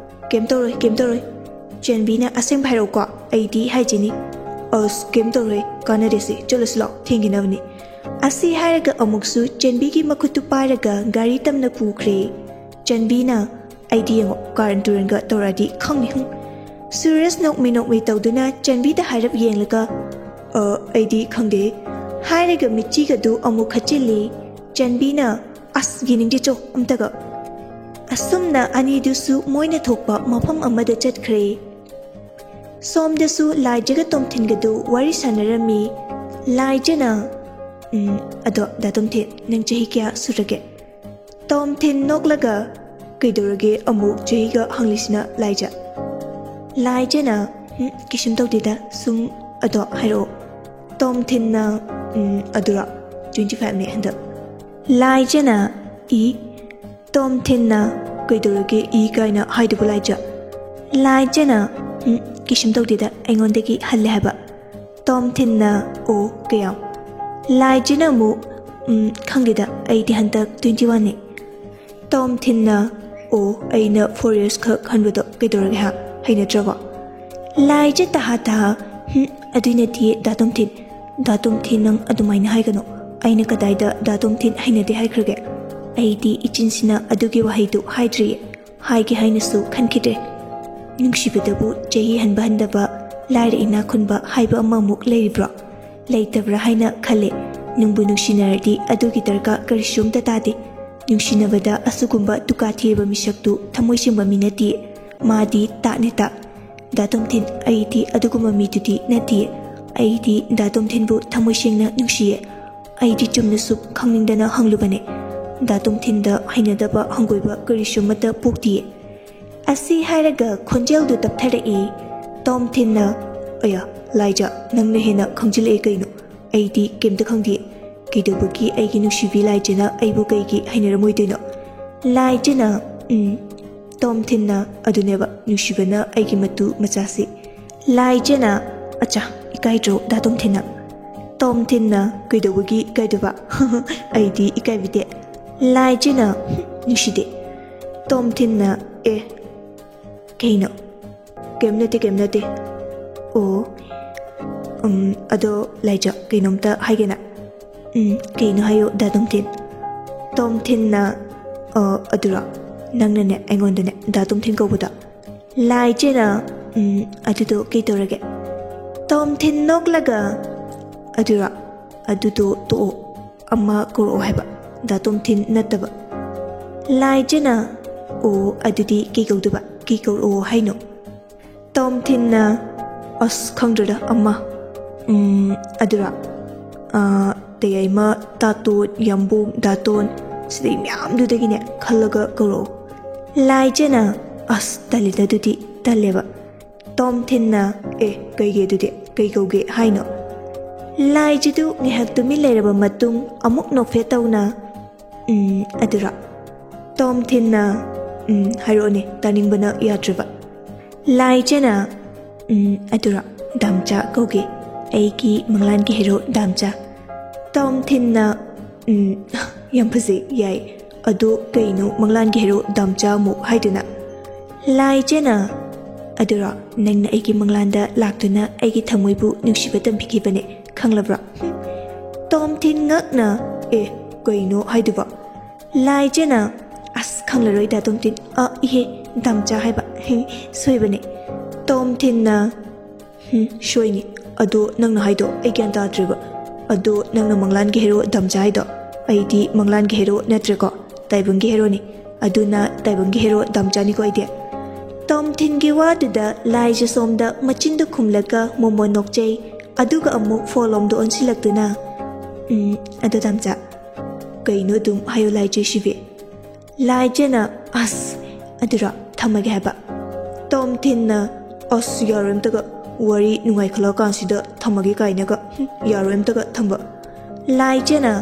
ꯀꯩꯝ ꯇꯧꯔꯣꯏ, ꯀꯩꯝ ꯇꯧꯔꯣꯏ"꯫ ꯆꯟꯕꯤꯅ, "ꯑꯁꯦꯡꯕ ꯍꯥꯏꯔꯛꯎꯀꯣ, ꯑꯩꯗꯤ ꯍꯥꯏꯖꯤꯅꯤ"꯫ "ꯑꯁ, ꯀꯩꯝ ꯇꯧꯔꯣꯏ, ꯀꯥꯟꯅꯗꯦꯁꯦ, ꯆꯠꯂꯁꯤ ꯂꯥꯛꯑꯣ, ꯊꯦꯡꯈꯤꯅꯕꯅꯤ"꯫ ꯑꯁꯤ ꯍꯥꯏꯔꯒ ꯑꯃꯨꯛꯁꯨ ꯆꯟꯕꯤꯒꯤ ꯃꯈꯨꯠꯇꯨ ꯄꯥꯏꯔꯒ ꯒꯥꯔꯤ ꯇꯝꯅ ꯄꯨꯈ꯭ꯔꯦ꯫ ꯆꯟꯕꯤꯅ, "ꯑꯩꯗꯤ ꯌꯦꯡꯉꯣ, ꯀꯥꯔꯟ ꯇꯨꯔꯟꯒ ꯇꯧꯔꯛꯑꯗꯤ ꯈꯪꯅꯤ, ꯍꯨꯝ"꯫ ꯁꯨꯔꯦꯁ ꯅꯣꯛꯃꯤ ꯅꯣꯛꯃꯤ ꯇꯧꯗꯨꯅ ꯆꯟꯕꯤꯗ ꯍꯥꯏꯔꯞ ꯌꯦꯡꯂꯒ, "ꯑ, ꯑꯩꯗꯤ ꯈꯪꯗꯦ" ꯍꯥꯏꯔꯒ ꯃꯤꯠꯆꯤꯒꯗꯨ ꯑꯃꯨꯛ ꯈꯠꯆꯤꯜꯂꯤ꯫ ꯆꯟꯕꯤꯅ, "ꯑꯁ, ꯌꯦꯡꯅꯤꯡꯗꯦ, ꯆꯣ ꯑꯝꯇꯒ"꯫ ꯑꯁꯨꯝꯅ ꯑꯅꯤꯗꯨꯁꯨ ꯃꯣꯏꯅ ꯊꯣꯛꯄ ꯃꯐꯝ ꯑꯃꯗ ꯆꯠꯈ꯭ꯔꯦ꯫ ꯁꯣꯝꯗꯁꯨ ꯂꯥꯏꯖꯒ ꯇꯣꯝꯊꯤꯟꯒꯗꯨ ꯋꯥꯔꯤ ꯁꯥꯟꯅꯔꯝꯃꯤ꯫ ꯂꯥꯏꯖꯅ, "ꯎꯝ, ꯑꯗꯣ ꯗꯥ ꯇꯣꯝꯊꯤꯟ, ꯅꯪ ꯆꯍꯤ ꯀꯌꯥ ꯁꯨꯔꯒꯦ?" ꯇꯣꯝꯊꯤꯟ ꯅꯣꯛꯂꯒ, "ꯀꯩꯗꯧꯔꯒꯦ ꯑꯃꯨꯛ ꯆꯍꯤꯒ ꯍꯪꯂꯤꯁꯤꯅ, ꯂꯥꯏꯖ?" ꯂꯥꯏꯖꯅ, "ꯎꯝ, ꯀꯩꯁꯨꯝ ꯇꯧꯗꯦꯗ, ꯁꯨꯝ ꯑꯗꯣ ꯍꯥꯏꯔꯛꯑꯣ"꯫ ꯇꯣꯝꯊꯤꯟꯅ, "ꯎꯝ, ꯑꯗꯨꯔꯣ, twenty five ꯅꯦ ꯍꯟꯗꯛ"꯫ ꯂꯥꯏꯖꯅ, "ꯏ"꯫ ꯇꯣꯝꯊꯤꯟꯅ, "ꯀꯩꯗꯧꯔꯒꯦ ꯏ ꯀꯥꯏꯅ ꯍꯥꯏꯗꯨꯕꯨ, ꯂꯥꯏꯖ?" ꯂꯥꯏꯖꯅ, "ꯎꯝ, ꯀꯩꯁꯨꯝ ꯇꯧꯗꯦꯗ, ꯑꯩꯉꯣꯟꯗꯒꯤ ꯍꯜꯂꯦ ꯍꯥꯏꯕ"꯫ ꯇꯣꯝꯊꯤꯟꯅ, "ꯑꯣ, ꯀꯌꯥꯝ?" ꯂꯥꯏꯖꯅ ꯑꯃꯨꯛ, "ꯎꯝ, ꯈꯪꯗꯦꯗ, ꯑꯩꯗꯤ ꯍꯟꯗꯛ twenty one ꯅꯦ"꯫ ꯇꯣꯝꯊꯤꯟꯅ, "ꯑꯣ, ꯑꯩꯅ four years ꯈꯛ ꯍꯟꯕꯗꯣ ꯀꯩꯗꯧꯔꯒꯦ ꯍꯥ? ꯍꯩꯅꯗ꯭ꯔꯕꯣ?" ꯂꯥꯏꯖ ꯇꯍꯥ ꯇꯍꯥ, "ꯍꯨꯝ, ꯑꯗꯨꯏ ꯅꯠꯇꯤꯌꯦ ꯗꯥ ꯇꯣꯝꯊꯤꯟ꯫ ꯗꯥ ꯇꯣꯝꯊꯤꯟ, ꯅꯪ ꯑꯗꯨꯃꯥꯏꯅ ꯍꯥꯏꯒꯅꯨ꯫ ꯑꯩꯅ ꯀꯗꯥꯏꯗ ꯗꯥ ꯇꯣꯝꯊꯤꯟ ꯍꯩꯅꯗꯦ ꯍꯥꯏꯈ꯭ꯔꯒꯦ? ꯑꯩꯗꯤ ꯏꯆꯤꯟꯁꯤꯅ ꯑꯗꯨꯒꯤ ꯋꯥꯍꯩꯗꯨ ꯍꯥꯏꯗ꯭ꯔꯤꯌꯦ꯫ ꯍꯥꯏꯒꯦ ꯍꯥꯏꯅꯁꯨ ꯈꯟꯈꯤꯗ꯭ꯔꯦ꯫ ꯅꯨꯡꯁꯤꯕꯗꯕꯨ ꯆꯍꯤ ꯍꯟꯕ ꯍꯟꯗꯕ, ꯂꯥꯏꯔ ꯏꯅꯥꯛ ꯈꯨꯟꯕ ꯍꯥꯏꯕ ꯑꯃꯃꯨꯛ ꯂꯩꯔꯤꯕ꯭ꯔꯣ? ꯂꯩꯇꯕ꯭ꯔꯥ ꯍꯥꯏꯅ ꯈꯜꯂꯦ꯫ ꯅꯨꯡꯕꯨ ꯅꯨꯡꯁꯤꯅꯔꯗꯤ ꯑꯗꯨꯒꯤ ꯗꯔꯀꯥꯔ ꯀꯔꯤꯁꯨ ꯑꯝꯇ ꯇꯥꯗꯦ꯫ ꯅꯨꯡꯁꯤꯅꯕꯗ ꯑꯁꯤꯒꯨꯝꯕ ꯗꯨꯀꯥ ꯊꯤꯔꯕ ꯃꯤꯁꯛꯇꯨ ꯊꯃꯣꯏ ꯁꯦꯡꯕ ꯃꯤ ꯅꯠꯇꯦ꯫ ꯃꯥꯗꯤ ꯇꯥꯠꯅꯦ ꯇꯥꯠ꯫ ꯗꯥ ꯇꯣꯝꯊꯤꯟ, ꯑꯩꯗꯤ ꯑꯗꯨꯒꯨꯝꯕ ꯃꯤꯗꯨꯗꯤ ꯅꯠꯇꯦ꯫ ꯑꯩꯗꯤ ꯗꯥ ꯇꯣꯝꯊꯤꯟꯕꯨ ꯊꯃꯣꯏ ꯁꯦꯡꯅ ꯅꯨꯡꯁꯤꯌꯦ꯫ ꯑꯩꯗꯤ ꯆꯨꯝꯅ ꯁꯨꯝ ꯈꯪꯅꯤꯡꯗꯅ ꯍꯪꯂꯨꯕꯅꯦ꯫ ꯗꯥ ꯇꯣꯝꯊꯤꯟꯗ ꯍꯩꯅꯗꯕ ꯍꯪꯒꯣꯏꯕ ꯀꯔꯤꯁꯨ ꯑꯃꯠꯇ ꯄꯣꯛꯇꯤꯌꯦ꯫ ꯑꯁꯤ ꯍꯥꯏꯔꯒ ꯈꯣꯟꯖꯦꯜꯗꯨ ꯇꯞꯊꯔꯛꯏ꯫ ꯇꯣꯝꯊꯤꯟꯅ, "ꯑꯌꯥ, ꯂꯥꯏꯖꯥ, ꯅꯪꯅ ꯍꯦꯟꯅ ꯈꯪꯖꯤꯜꯂꯛꯑꯦ ꯀꯩꯅꯣ? ꯑꯩꯗꯤ ꯀꯩꯝꯇ ꯈꯪꯗꯦ꯫ ꯀꯩꯗꯧꯕꯒꯤ ꯑꯩꯒꯤ ꯅꯨꯡꯁꯤꯕꯤ ꯂꯥꯏꯖꯥꯅ ꯑꯩꯕꯨ ꯀꯩꯒꯤ ꯍꯩꯅꯔꯝꯃꯣꯏꯗꯣꯏꯅꯣ?" ꯂꯥꯏꯖꯥꯅ, "ꯎꯝ, ꯇꯣꯝꯊꯤꯟꯅ ꯑꯗꯨꯅꯦꯕ ꯅꯨꯡꯁꯤꯕꯅ ꯑꯩꯒꯤ ꯃꯇꯨ ꯃꯆꯥꯁꯤ꯫" ꯂꯥꯏꯖꯥꯅ, "ꯑꯆꯥ, ꯏꯀꯥꯏꯗ꯭ꯔꯣ ꯗꯥ ꯇꯣꯝꯊꯤꯟꯅ?" ꯇꯣꯝꯊꯤꯟꯅ, "ꯀꯩꯗꯧꯕꯒꯤ ꯏꯀꯥꯏꯗꯕ? ꯑꯩꯗꯤ ꯏꯀꯥꯏꯕꯤꯗꯦ꯫" ꯂꯥꯏꯖꯥꯅ, "ꯅꯨꯡꯁꯤꯗꯦ꯫" ꯇꯣꯝꯊꯤꯟꯅ, "ꯑꯦ, ꯀꯩꯅꯣ?" "ꯀꯩꯝ ꯅꯠꯇꯦ, ꯀꯩꯝ ꯅꯠꯇꯦ꯫" "ꯑꯣ, ꯎꯝ, ꯑꯗꯣ ꯂꯥꯏꯖꯥ, ꯀꯩꯅꯣꯝꯇ ꯍꯥꯏꯒꯦꯅ꯫" "ꯎꯝ, ꯀꯩꯅꯣ ꯍꯥꯏꯌꯣ ꯗꯥ ꯇꯣꯝꯊꯤꯟ꯫" ꯇꯣꯝꯊꯤꯟꯅ, "ꯑ, ꯑꯗꯨꯔꯣ? ꯅꯪꯅꯅꯦ ꯑꯩꯉꯣꯟꯗꯅꯦ ꯗꯥ ꯇꯣꯝꯊꯤꯟ ꯀꯧꯕꯗꯣ?" ꯂꯥꯏꯖꯥꯅ, "ꯎꯝ, ꯑꯗꯨꯗꯣ ꯀꯩ ꯇꯧꯔꯒꯦ?" ꯇꯣꯝꯊꯤꯟ ꯅꯣꯛꯂꯒ, "ꯑꯗꯨꯔꯣ? ꯑꯗꯨꯗꯣ ꯇꯣꯛꯑꯣ꯫ ꯑꯃ ꯀꯧꯔꯛꯑꯣ ꯍꯥꯏꯕ, ꯗꯥ ꯇꯣꯝꯊꯤꯟ ꯅꯠꯇꯕ꯫" ꯂꯥꯏꯖꯥꯅ, "ꯑꯣ, ꯑꯗꯨꯗꯤ ꯀꯩ ꯀꯧꯗꯣꯏꯕ? ꯀꯩ ꯀꯧꯔꯛꯑꯣ ꯍꯥꯏꯅꯣ?" ꯇꯣꯝꯊꯤꯟꯅ, "ꯑꯁ, ꯈꯪꯗ꯭ꯔꯦꯗ, ꯑꯃ, ꯎꯝ, ꯑꯗꯨꯔꯣ? ꯑꯥ, ꯇꯌꯥꯏꯃ, ꯇꯥꯇꯣꯟ, ꯌꯥꯝꯕꯨꯡ, ꯗꯥꯇꯣꯟ, ꯁꯤꯗꯩ ꯃꯌꯥꯝꯗꯨꯗꯒꯤꯅꯦ ꯈꯜꯂꯒ ꯀꯧꯔꯛꯑꯣ꯫" ꯂꯥꯏꯖꯥꯅ, "ꯑꯁ, ꯇꯜꯂꯤꯗ, ꯑꯗꯨꯗꯤ ꯇꯜꯂꯦꯕ꯫" ꯇꯣꯝꯊꯤꯟꯅ, "ꯑꯦ, ꯀꯩꯒꯤ ꯑꯗꯨꯗꯤ? ꯀꯩ ꯀꯧꯒꯦ ꯍꯥꯏꯅꯣ?" ꯂꯥꯏꯖꯥꯗꯨ ꯉꯥꯏꯍꯥꯛ ꯇꯨꯃꯤꯟ ꯂꯩꯔꯕ ꯃꯇꯨꯡ ꯑꯃꯨꯛ ꯅꯣꯛꯐꯦꯠ ꯇꯧꯅ, "ꯎꯝ, ꯑꯗꯨꯔꯣ?" ꯇꯣꯝꯊꯤꯟꯅ, "ꯎꯝ, ꯍꯥꯏꯔꯛꯑꯣꯅꯦ, ꯇꯥꯅꯤꯡꯕꯅ ꯌꯥꯗ꯭ꯔꯦꯕ꯫" ꯂꯥꯏꯖꯥꯅ, "ꯎꯝ, ꯑꯗꯨꯔꯣ? ꯗꯥꯝꯆꯥ ꯀꯧꯒꯦ꯫ ꯑꯩꯒꯤ ꯃꯪꯂꯥꯟꯒꯤ ꯍꯦꯔꯣ ꯗꯥꯝꯆꯥ꯫" ꯇꯣꯝꯊꯤꯟꯅ, "ꯎꯝ, ꯌꯥꯝ ꯐꯖꯩ, ꯌꯥꯏ꯫ ꯑꯗꯣ ꯀꯩꯅꯣ ꯃꯪꯂꯥꯟꯒꯤ ꯍꯦꯔꯣ ꯗꯥꯝꯆꯥ ꯑꯃꯨꯛ ꯍꯥꯏꯗꯨꯅ?" ꯂꯥꯏꯖꯥꯅ, "ꯑꯗꯨꯔꯣ? ꯅꯪꯅ ꯑꯩꯒꯤ ꯃꯪꯂꯥꯟꯗ ꯂꯥꯛꯇꯨꯅ ꯑꯩꯒꯤ ꯊꯃꯣꯏꯕꯨ ꯅꯨꯡꯁꯤꯕ ꯇꯝꯕꯤꯈꯤꯕꯅꯦ, ꯈꯪꯂꯕ꯭ꯔꯣ?" ꯍꯨꯝ꯫ ꯇꯣꯝꯊꯤꯟ ꯉꯛꯅ, "ꯑꯦ, ꯀꯩꯅꯣ ꯍꯥꯏꯗꯨꯕꯣ?" ꯂꯥꯏꯖꯥꯅ, "ꯑꯁ, ꯈꯪꯂꯔꯣꯏꯗ ꯇꯣꯝꯊꯤꯟ, ꯑ, ꯏꯍꯦ, ꯗꯥꯝꯆꯥ ꯍꯥꯏꯕ, ꯍꯦ, ꯁꯣꯏꯕꯅꯦ꯫" ꯇꯣꯝꯊꯤꯟꯅ, "ꯍꯨꯝ, ꯁꯣꯏꯅꯤ꯫ ꯑꯗꯣ ꯅꯪꯅ ꯍꯥꯏꯗꯣ ꯑꯩ ꯒ꯭ꯌꯥꯟ ꯇꯥꯗ꯭ꯔꯦꯕ꯫ ꯑꯗꯣ ꯅꯪꯅ ꯃꯪꯂꯥꯟꯒꯤ ꯍꯦꯔꯣ ꯗꯥꯝꯆꯥ ꯍꯥꯏꯗꯣ, ꯑꯩꯗꯤ ꯃꯪꯂꯥꯟꯒꯤ ꯍꯦꯔꯣ ꯅꯠꯇ꯭ꯔꯦꯀꯣ?" ꯇꯥꯏꯕꯪꯒꯤ ꯍꯦꯔꯣꯅꯤ꯫ ꯑꯗꯨꯅ ꯇꯥꯏꯕꯪꯒꯤ ꯍꯦꯔꯣ ꯗꯥꯝꯆꯥꯅꯤꯀꯣ ꯑꯩꯗꯤ꯫ ꯇꯣꯝꯊꯤꯟꯒꯤ ꯋꯥꯗꯨꯗ ꯂꯥꯏꯖ ꯁꯣꯝꯗ ꯃꯆꯤꯟꯗꯣ ꯈꯨꯝꯂꯒ ꯃꯣꯃꯣꯟ ꯅꯣꯛꯆꯩ꯫ ꯑꯗꯨꯒ ꯑꯃꯨꯛ ꯐꯣꯟ ꯂꯣꯝꯗ ꯑꯣꯟꯁꯤꯜꯂꯛꯇꯨꯅ, "ꯎꯝ, ꯑꯗꯣ ꯗꯥꯝꯆꯥ, ꯀꯩꯅꯣ ꯑꯗꯨꯝ ꯍꯥꯏꯌꯣ ꯂꯥꯏꯖ ꯁꯤꯕꯤ?" ꯂꯥꯏꯖꯅ, "ꯑꯁ, ꯑꯗꯨꯔꯣ, ꯊꯝꯃꯒꯦ ꯍꯥꯏꯕ꯫" ꯇꯣꯝꯊꯤꯟꯅ, "ꯑꯁ, ꯌꯥꯔꯣꯏ ꯑꯝꯇꯒ, ꯋꯥꯔꯤ ꯅꯨꯡꯉꯥꯏꯈꯠꯂꯛꯑꯀꯥꯟꯁꯤꯗ ꯊꯝꯃꯒꯦ ꯀꯥꯏꯅꯒ, ꯍꯨꯝ, ꯌꯥꯔꯣꯏ ꯑꯝꯇꯒ ꯊꯝꯕ꯫" ꯂꯥꯏꯖꯅ,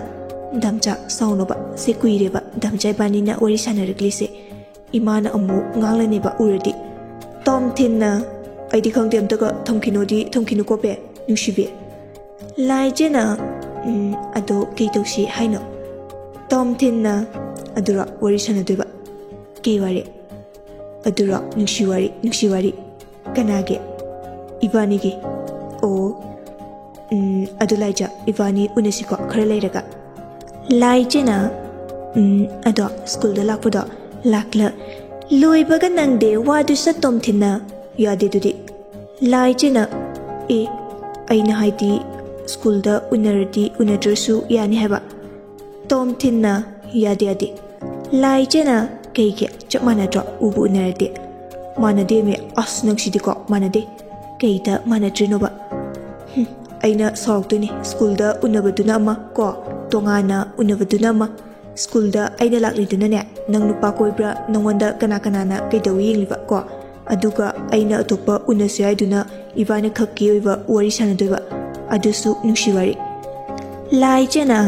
"ꯗꯥꯝꯆꯥ, ꯁꯥꯎꯅꯣꯕ, ꯁꯤ ꯀꯨꯏꯔꯦꯕ ꯗꯥꯝꯆꯥ ꯏꯕꯥꯅꯤꯅ ꯋꯥꯔꯤ ꯁꯥꯟꯅꯔꯛꯂꯤꯁꯦ꯫ ꯏꯃꯥꯅ ꯑꯃꯨꯛ ꯉꯥꯡꯂꯅꯦꯕ ꯎꯔꯗꯤ꯫" ꯇꯣꯝꯊꯤꯟꯅ, "ꯑꯩꯗꯤ ꯈꯪꯗꯦ, ꯑꯝꯇꯒ ꯊꯝꯈꯤꯅꯣꯗꯤ, ꯊꯝꯈꯤꯅꯨꯀꯣ ꯄꯦ, ꯅꯨꯡꯁꯤꯕꯤ꯫" ꯂꯥꯏꯖꯅ, "ꯎꯝ, ꯑꯗꯣ ꯀꯩ ꯇꯧꯁꯤ ꯍꯥꯏꯅꯣ?" ꯇꯣꯝꯊꯤꯟꯅ, "ꯑꯗꯨꯔꯣ ꯋꯥꯔꯤ ꯁꯥꯟꯅꯗꯣꯏꯕ?" "ꯀꯩ ꯋꯥꯔꯤ?" "ꯑꯗꯨꯔꯣ ꯅꯨꯡꯁꯤ ꯋꯥꯔꯤ, ꯅꯨꯡꯁꯤ ꯋꯥꯔꯤ꯫" "ꯀꯅꯥꯒꯤ?" "ꯏꯕꯥꯅꯤꯒꯤ꯫" "ꯑꯣ, ꯎꯝ, ꯑꯗꯨ ꯂꯥꯏꯖ, ꯏꯕꯥꯅꯤ ꯎꯅꯁꯤꯀꯣ ꯈꯔ ꯂꯩꯔꯒ꯫" ꯂꯥꯏꯖꯅ, "ꯎꯝ, ꯑꯗꯣ ꯁ꯭ꯀꯨꯜꯗ ꯂꯥꯛꯄꯗꯣ ꯂꯥꯛꯂ-" ꯂꯣꯏꯕꯒ ꯅꯪꯗꯦ ꯋꯥꯗꯨ ꯁꯠ ꯇꯣꯝꯊꯤꯟꯅ, "ꯌꯥꯗꯦ ꯑꯗꯨꯗꯤ꯫" ꯂꯥꯏꯖꯅ, "ꯑꯦ, ꯑꯩꯅ ꯍꯥꯏꯗꯤ ꯁ꯭ꯀꯨꯜꯗ ꯎꯅꯔꯗꯤ ꯎꯅꯗ꯭ꯔꯁꯨ ꯌꯥꯅꯤ ꯍꯥꯏꯕ꯫" ꯇꯣꯝꯊꯤꯟꯅ, "ꯌꯥꯗꯦ, ꯌꯥꯗꯦ꯫" ꯂꯥꯏꯖꯅ, "ꯀꯩꯒꯤ? ꯆꯞ ꯃꯥꯟꯅꯗ꯭ꯔꯣ ꯎꯕꯨ ꯎꯅꯔꯗꯤ?" "ꯃꯥꯟꯅꯗꯦꯃꯤ, ꯑꯁ ꯅꯪꯁꯤꯗꯤꯀꯣ, ꯃꯥꯟꯅꯗꯦ꯫" "ꯀꯩꯗ ꯃꯥꯟꯅꯗ꯭ꯔꯤꯅꯣꯕ?" "ꯍꯨꯝ, ꯑꯩꯅ ꯁꯥꯎꯔꯛꯇꯣꯏꯅꯤ, ꯁ꯭ꯀꯨꯜꯗ ꯎꯅꯕꯗꯨꯅ ꯑꯃ ꯀꯣ, ꯇꯣꯉꯥꯟꯅ ꯎꯅꯕꯗꯨꯅ ꯑꯃ꯫ ꯁ꯭ꯀꯨꯜꯗ ꯑꯩꯅ ꯂꯥꯛꯂꯤꯗꯨꯅꯅꯦ, ꯅꯪ ꯅꯨꯄꯥ ꯀꯣꯏꯕ꯭ꯔꯥ, ꯅꯪꯉꯣꯟꯗ ꯀꯅꯥ ꯀꯅꯥꯅ ꯀꯩꯗꯧꯏ ꯌꯦꯡꯂꯤꯕ ꯀꯣ, ꯑꯗꯨꯒ ꯑꯩꯅ ꯑꯇꯣꯞꯄ ꯎꯅꯁꯦ ꯍꯥꯏꯗꯨꯅ ꯏꯕꯥꯅꯤ ꯈꯛꯀꯤ ꯑꯣꯏꯕ ꯋꯥꯔꯤ ꯁꯥꯟꯅꯗꯣꯏꯕ, ꯑꯗꯨꯁꯨ ꯅꯨꯡꯁꯤ ꯋꯥꯔꯤ꯫" ꯂꯥꯏꯖꯅ,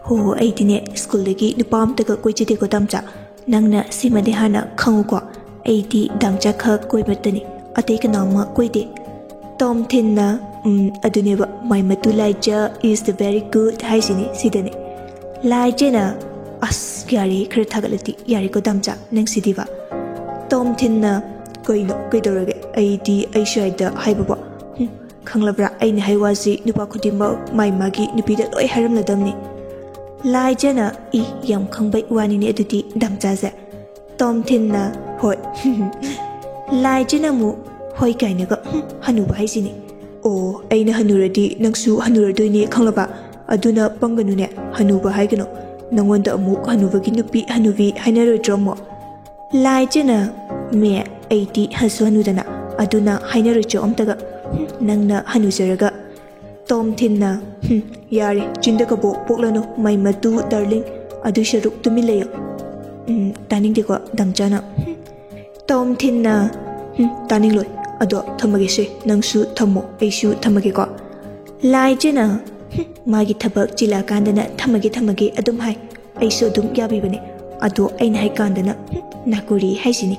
"ꯍꯣ, ꯑꯩꯗꯤꯅꯦ ꯁ꯭ꯀꯨꯜꯗꯒꯤ ꯅꯨꯄꯥ ꯑꯝꯇꯒ ꯀꯣꯏꯖꯗꯦꯀꯣ ꯗꯥꯝꯆꯥ, ꯅꯪꯅ ꯁꯤꯃꯗꯤ ꯍꯥꯟꯅ ꯈꯪꯉꯨꯀꯣ, ꯑꯩꯗꯤ ꯗꯥꯝꯆꯥ ꯈꯛ ꯀꯣꯏꯕꯇꯅꯤ, ꯑꯇꯩ ꯀꯅꯥ ꯑꯃ ꯀꯣꯏꯗꯦ꯫" ꯇꯣꯝꯊꯤꯟꯅ, "ꯎꯝ, ꯑꯗꯨꯅꯦꯕ, my ꯃꯇꯨ ꯂꯥꯏꯖ is the very good ꯍꯥꯏꯁꯤꯅꯤ ꯁꯤꯗꯅꯦ꯫" ꯂꯥꯏꯖꯅ, "ꯑꯁ, ꯌꯥꯔꯦ, ꯈꯔ ꯊꯥꯒꯠꯂꯗꯤ ꯌꯥꯔꯦꯀꯣ ꯗꯥꯝꯆꯥ, ꯅꯪꯁꯤꯗꯤꯕ꯫" ꯇꯣꯝꯊꯤꯟꯅ, "ꯀꯩꯅꯣ, ꯀꯩꯗꯧꯔꯒꯦ? ꯑꯩꯗꯤ ꯑꯩ ꯁ꯭ꯋꯥꯏꯗ ꯍꯥꯏꯕꯕꯣ? ꯍꯨꯝ, ꯈꯪꯂꯕ꯭ꯔꯥ? ꯑꯩꯅ ꯍꯥꯏ ꯋꯥꯁꯤ ꯅꯨꯄꯥ ꯈꯨꯗꯤꯡꯃꯛ ꯃꯥꯏ ꯃꯥꯒꯤ ꯅꯨꯄꯤꯗ ꯂꯣꯏ ꯍꯥꯏꯔꯝꯂꯗꯝꯅꯤ꯫" ꯂꯥꯏꯖꯅ, "ꯏ, ꯌꯥꯝ ꯈꯪꯕꯩ ꯋꯥꯅꯤꯅꯦ ꯑꯗꯨꯗꯤ ꯗꯥꯝꯆꯥꯁꯦ꯫" ꯇꯣꯝꯊꯤꯟꯅ, "ꯍꯣꯏ꯫" ꯂꯥꯏꯖꯅ ꯑꯃꯨꯛ, "ꯍꯣꯏ ꯀꯥꯏꯅꯒ, ꯍꯨꯝ, ꯍꯅꯨꯕ ꯍꯥꯏꯁꯤꯅꯤ꯫ ꯑꯣ, ꯑꯩꯅ ꯍꯅꯨꯔꯗꯤ ꯅꯪꯁꯨ ꯍꯅꯨꯔꯗꯣꯏꯅꯦ ꯈꯪꯂꯕ? ꯑꯗꯨꯅ ꯄꯪꯒꯅꯨꯅꯦ, ꯍꯅꯨꯕ ꯍꯥꯏꯒꯅꯨ꯫ ꯅꯪꯉꯣꯟꯗ ꯑꯃꯨꯛ ꯍꯅꯨꯕꯒꯤ ꯅꯨꯄꯤ, ꯍꯅꯨꯕꯤ ꯍꯥꯏꯅꯔꯣꯏꯗ꯭ꯔꯣ ꯑꯃꯨꯛ? ꯂꯥꯏꯖꯅ, ꯃꯦ, ꯑꯩꯗꯤ ꯍꯟꯁꯨ ꯍꯅꯨꯗꯅ, ꯑꯗꯨꯅ ꯍꯥꯏꯅꯔꯣꯏꯆꯣ ꯑꯝꯇꯒ꯫ ꯍꯨꯝ, ꯅꯪꯅ ꯍꯅꯨꯖꯔꯒ꯫ ꯇꯣꯝꯊꯤꯟꯅ, ꯍꯨꯝ, ꯌꯥꯔꯦ, ꯆꯤꯟꯗ ꯀꯕꯣꯛ ꯄꯣꯛꯂꯅꯨ, my ꯃꯇꯨ darling꯫ ꯑꯗꯨꯏ ꯁꯔꯨꯛ ꯇꯨꯃꯤꯟ ꯂꯩꯌꯣ꯫ ꯎꯝ, ꯇꯥꯅꯤꯡꯗꯦꯀꯣ, ꯗꯥꯝꯆꯥꯅ꯫ ꯍꯨꯝ, ꯇꯣꯝꯊꯤꯟꯅ, ꯍꯨꯝ, ꯇꯥꯅꯤꯡꯂꯣꯏ꯫ ꯑꯗꯣ ꯊꯝꯃꯒꯦꯁꯦ, ꯅꯪꯁꯨ ꯊꯝꯃꯣ, ꯑꯩꯁꯨ ꯊꯝꯃꯒꯦꯀꯣ꯫ ꯂꯥꯏꯖꯅ, ꯍꯨꯝ, ꯃꯥꯒꯤ ꯊꯕꯛ ꯆꯤꯜꯂꯛꯑꯀꯥꯟꯗꯅ ꯊꯝꯃꯒꯦ, ꯊꯝꯃꯒꯦ ꯑꯗꯨꯝ ꯍꯥꯏ꯫ ꯑꯩꯁꯨ ꯑꯗꯨꯝ ꯌꯥꯕꯤꯕꯅꯦ꯫ ꯑꯗꯣ ꯑꯩꯅ ꯍꯥꯏꯀꯥꯟꯗꯅ, ꯍꯨꯝ, ꯅꯥꯀꯨꯔꯤ ꯍꯥꯏꯁꯤꯅꯤ꯫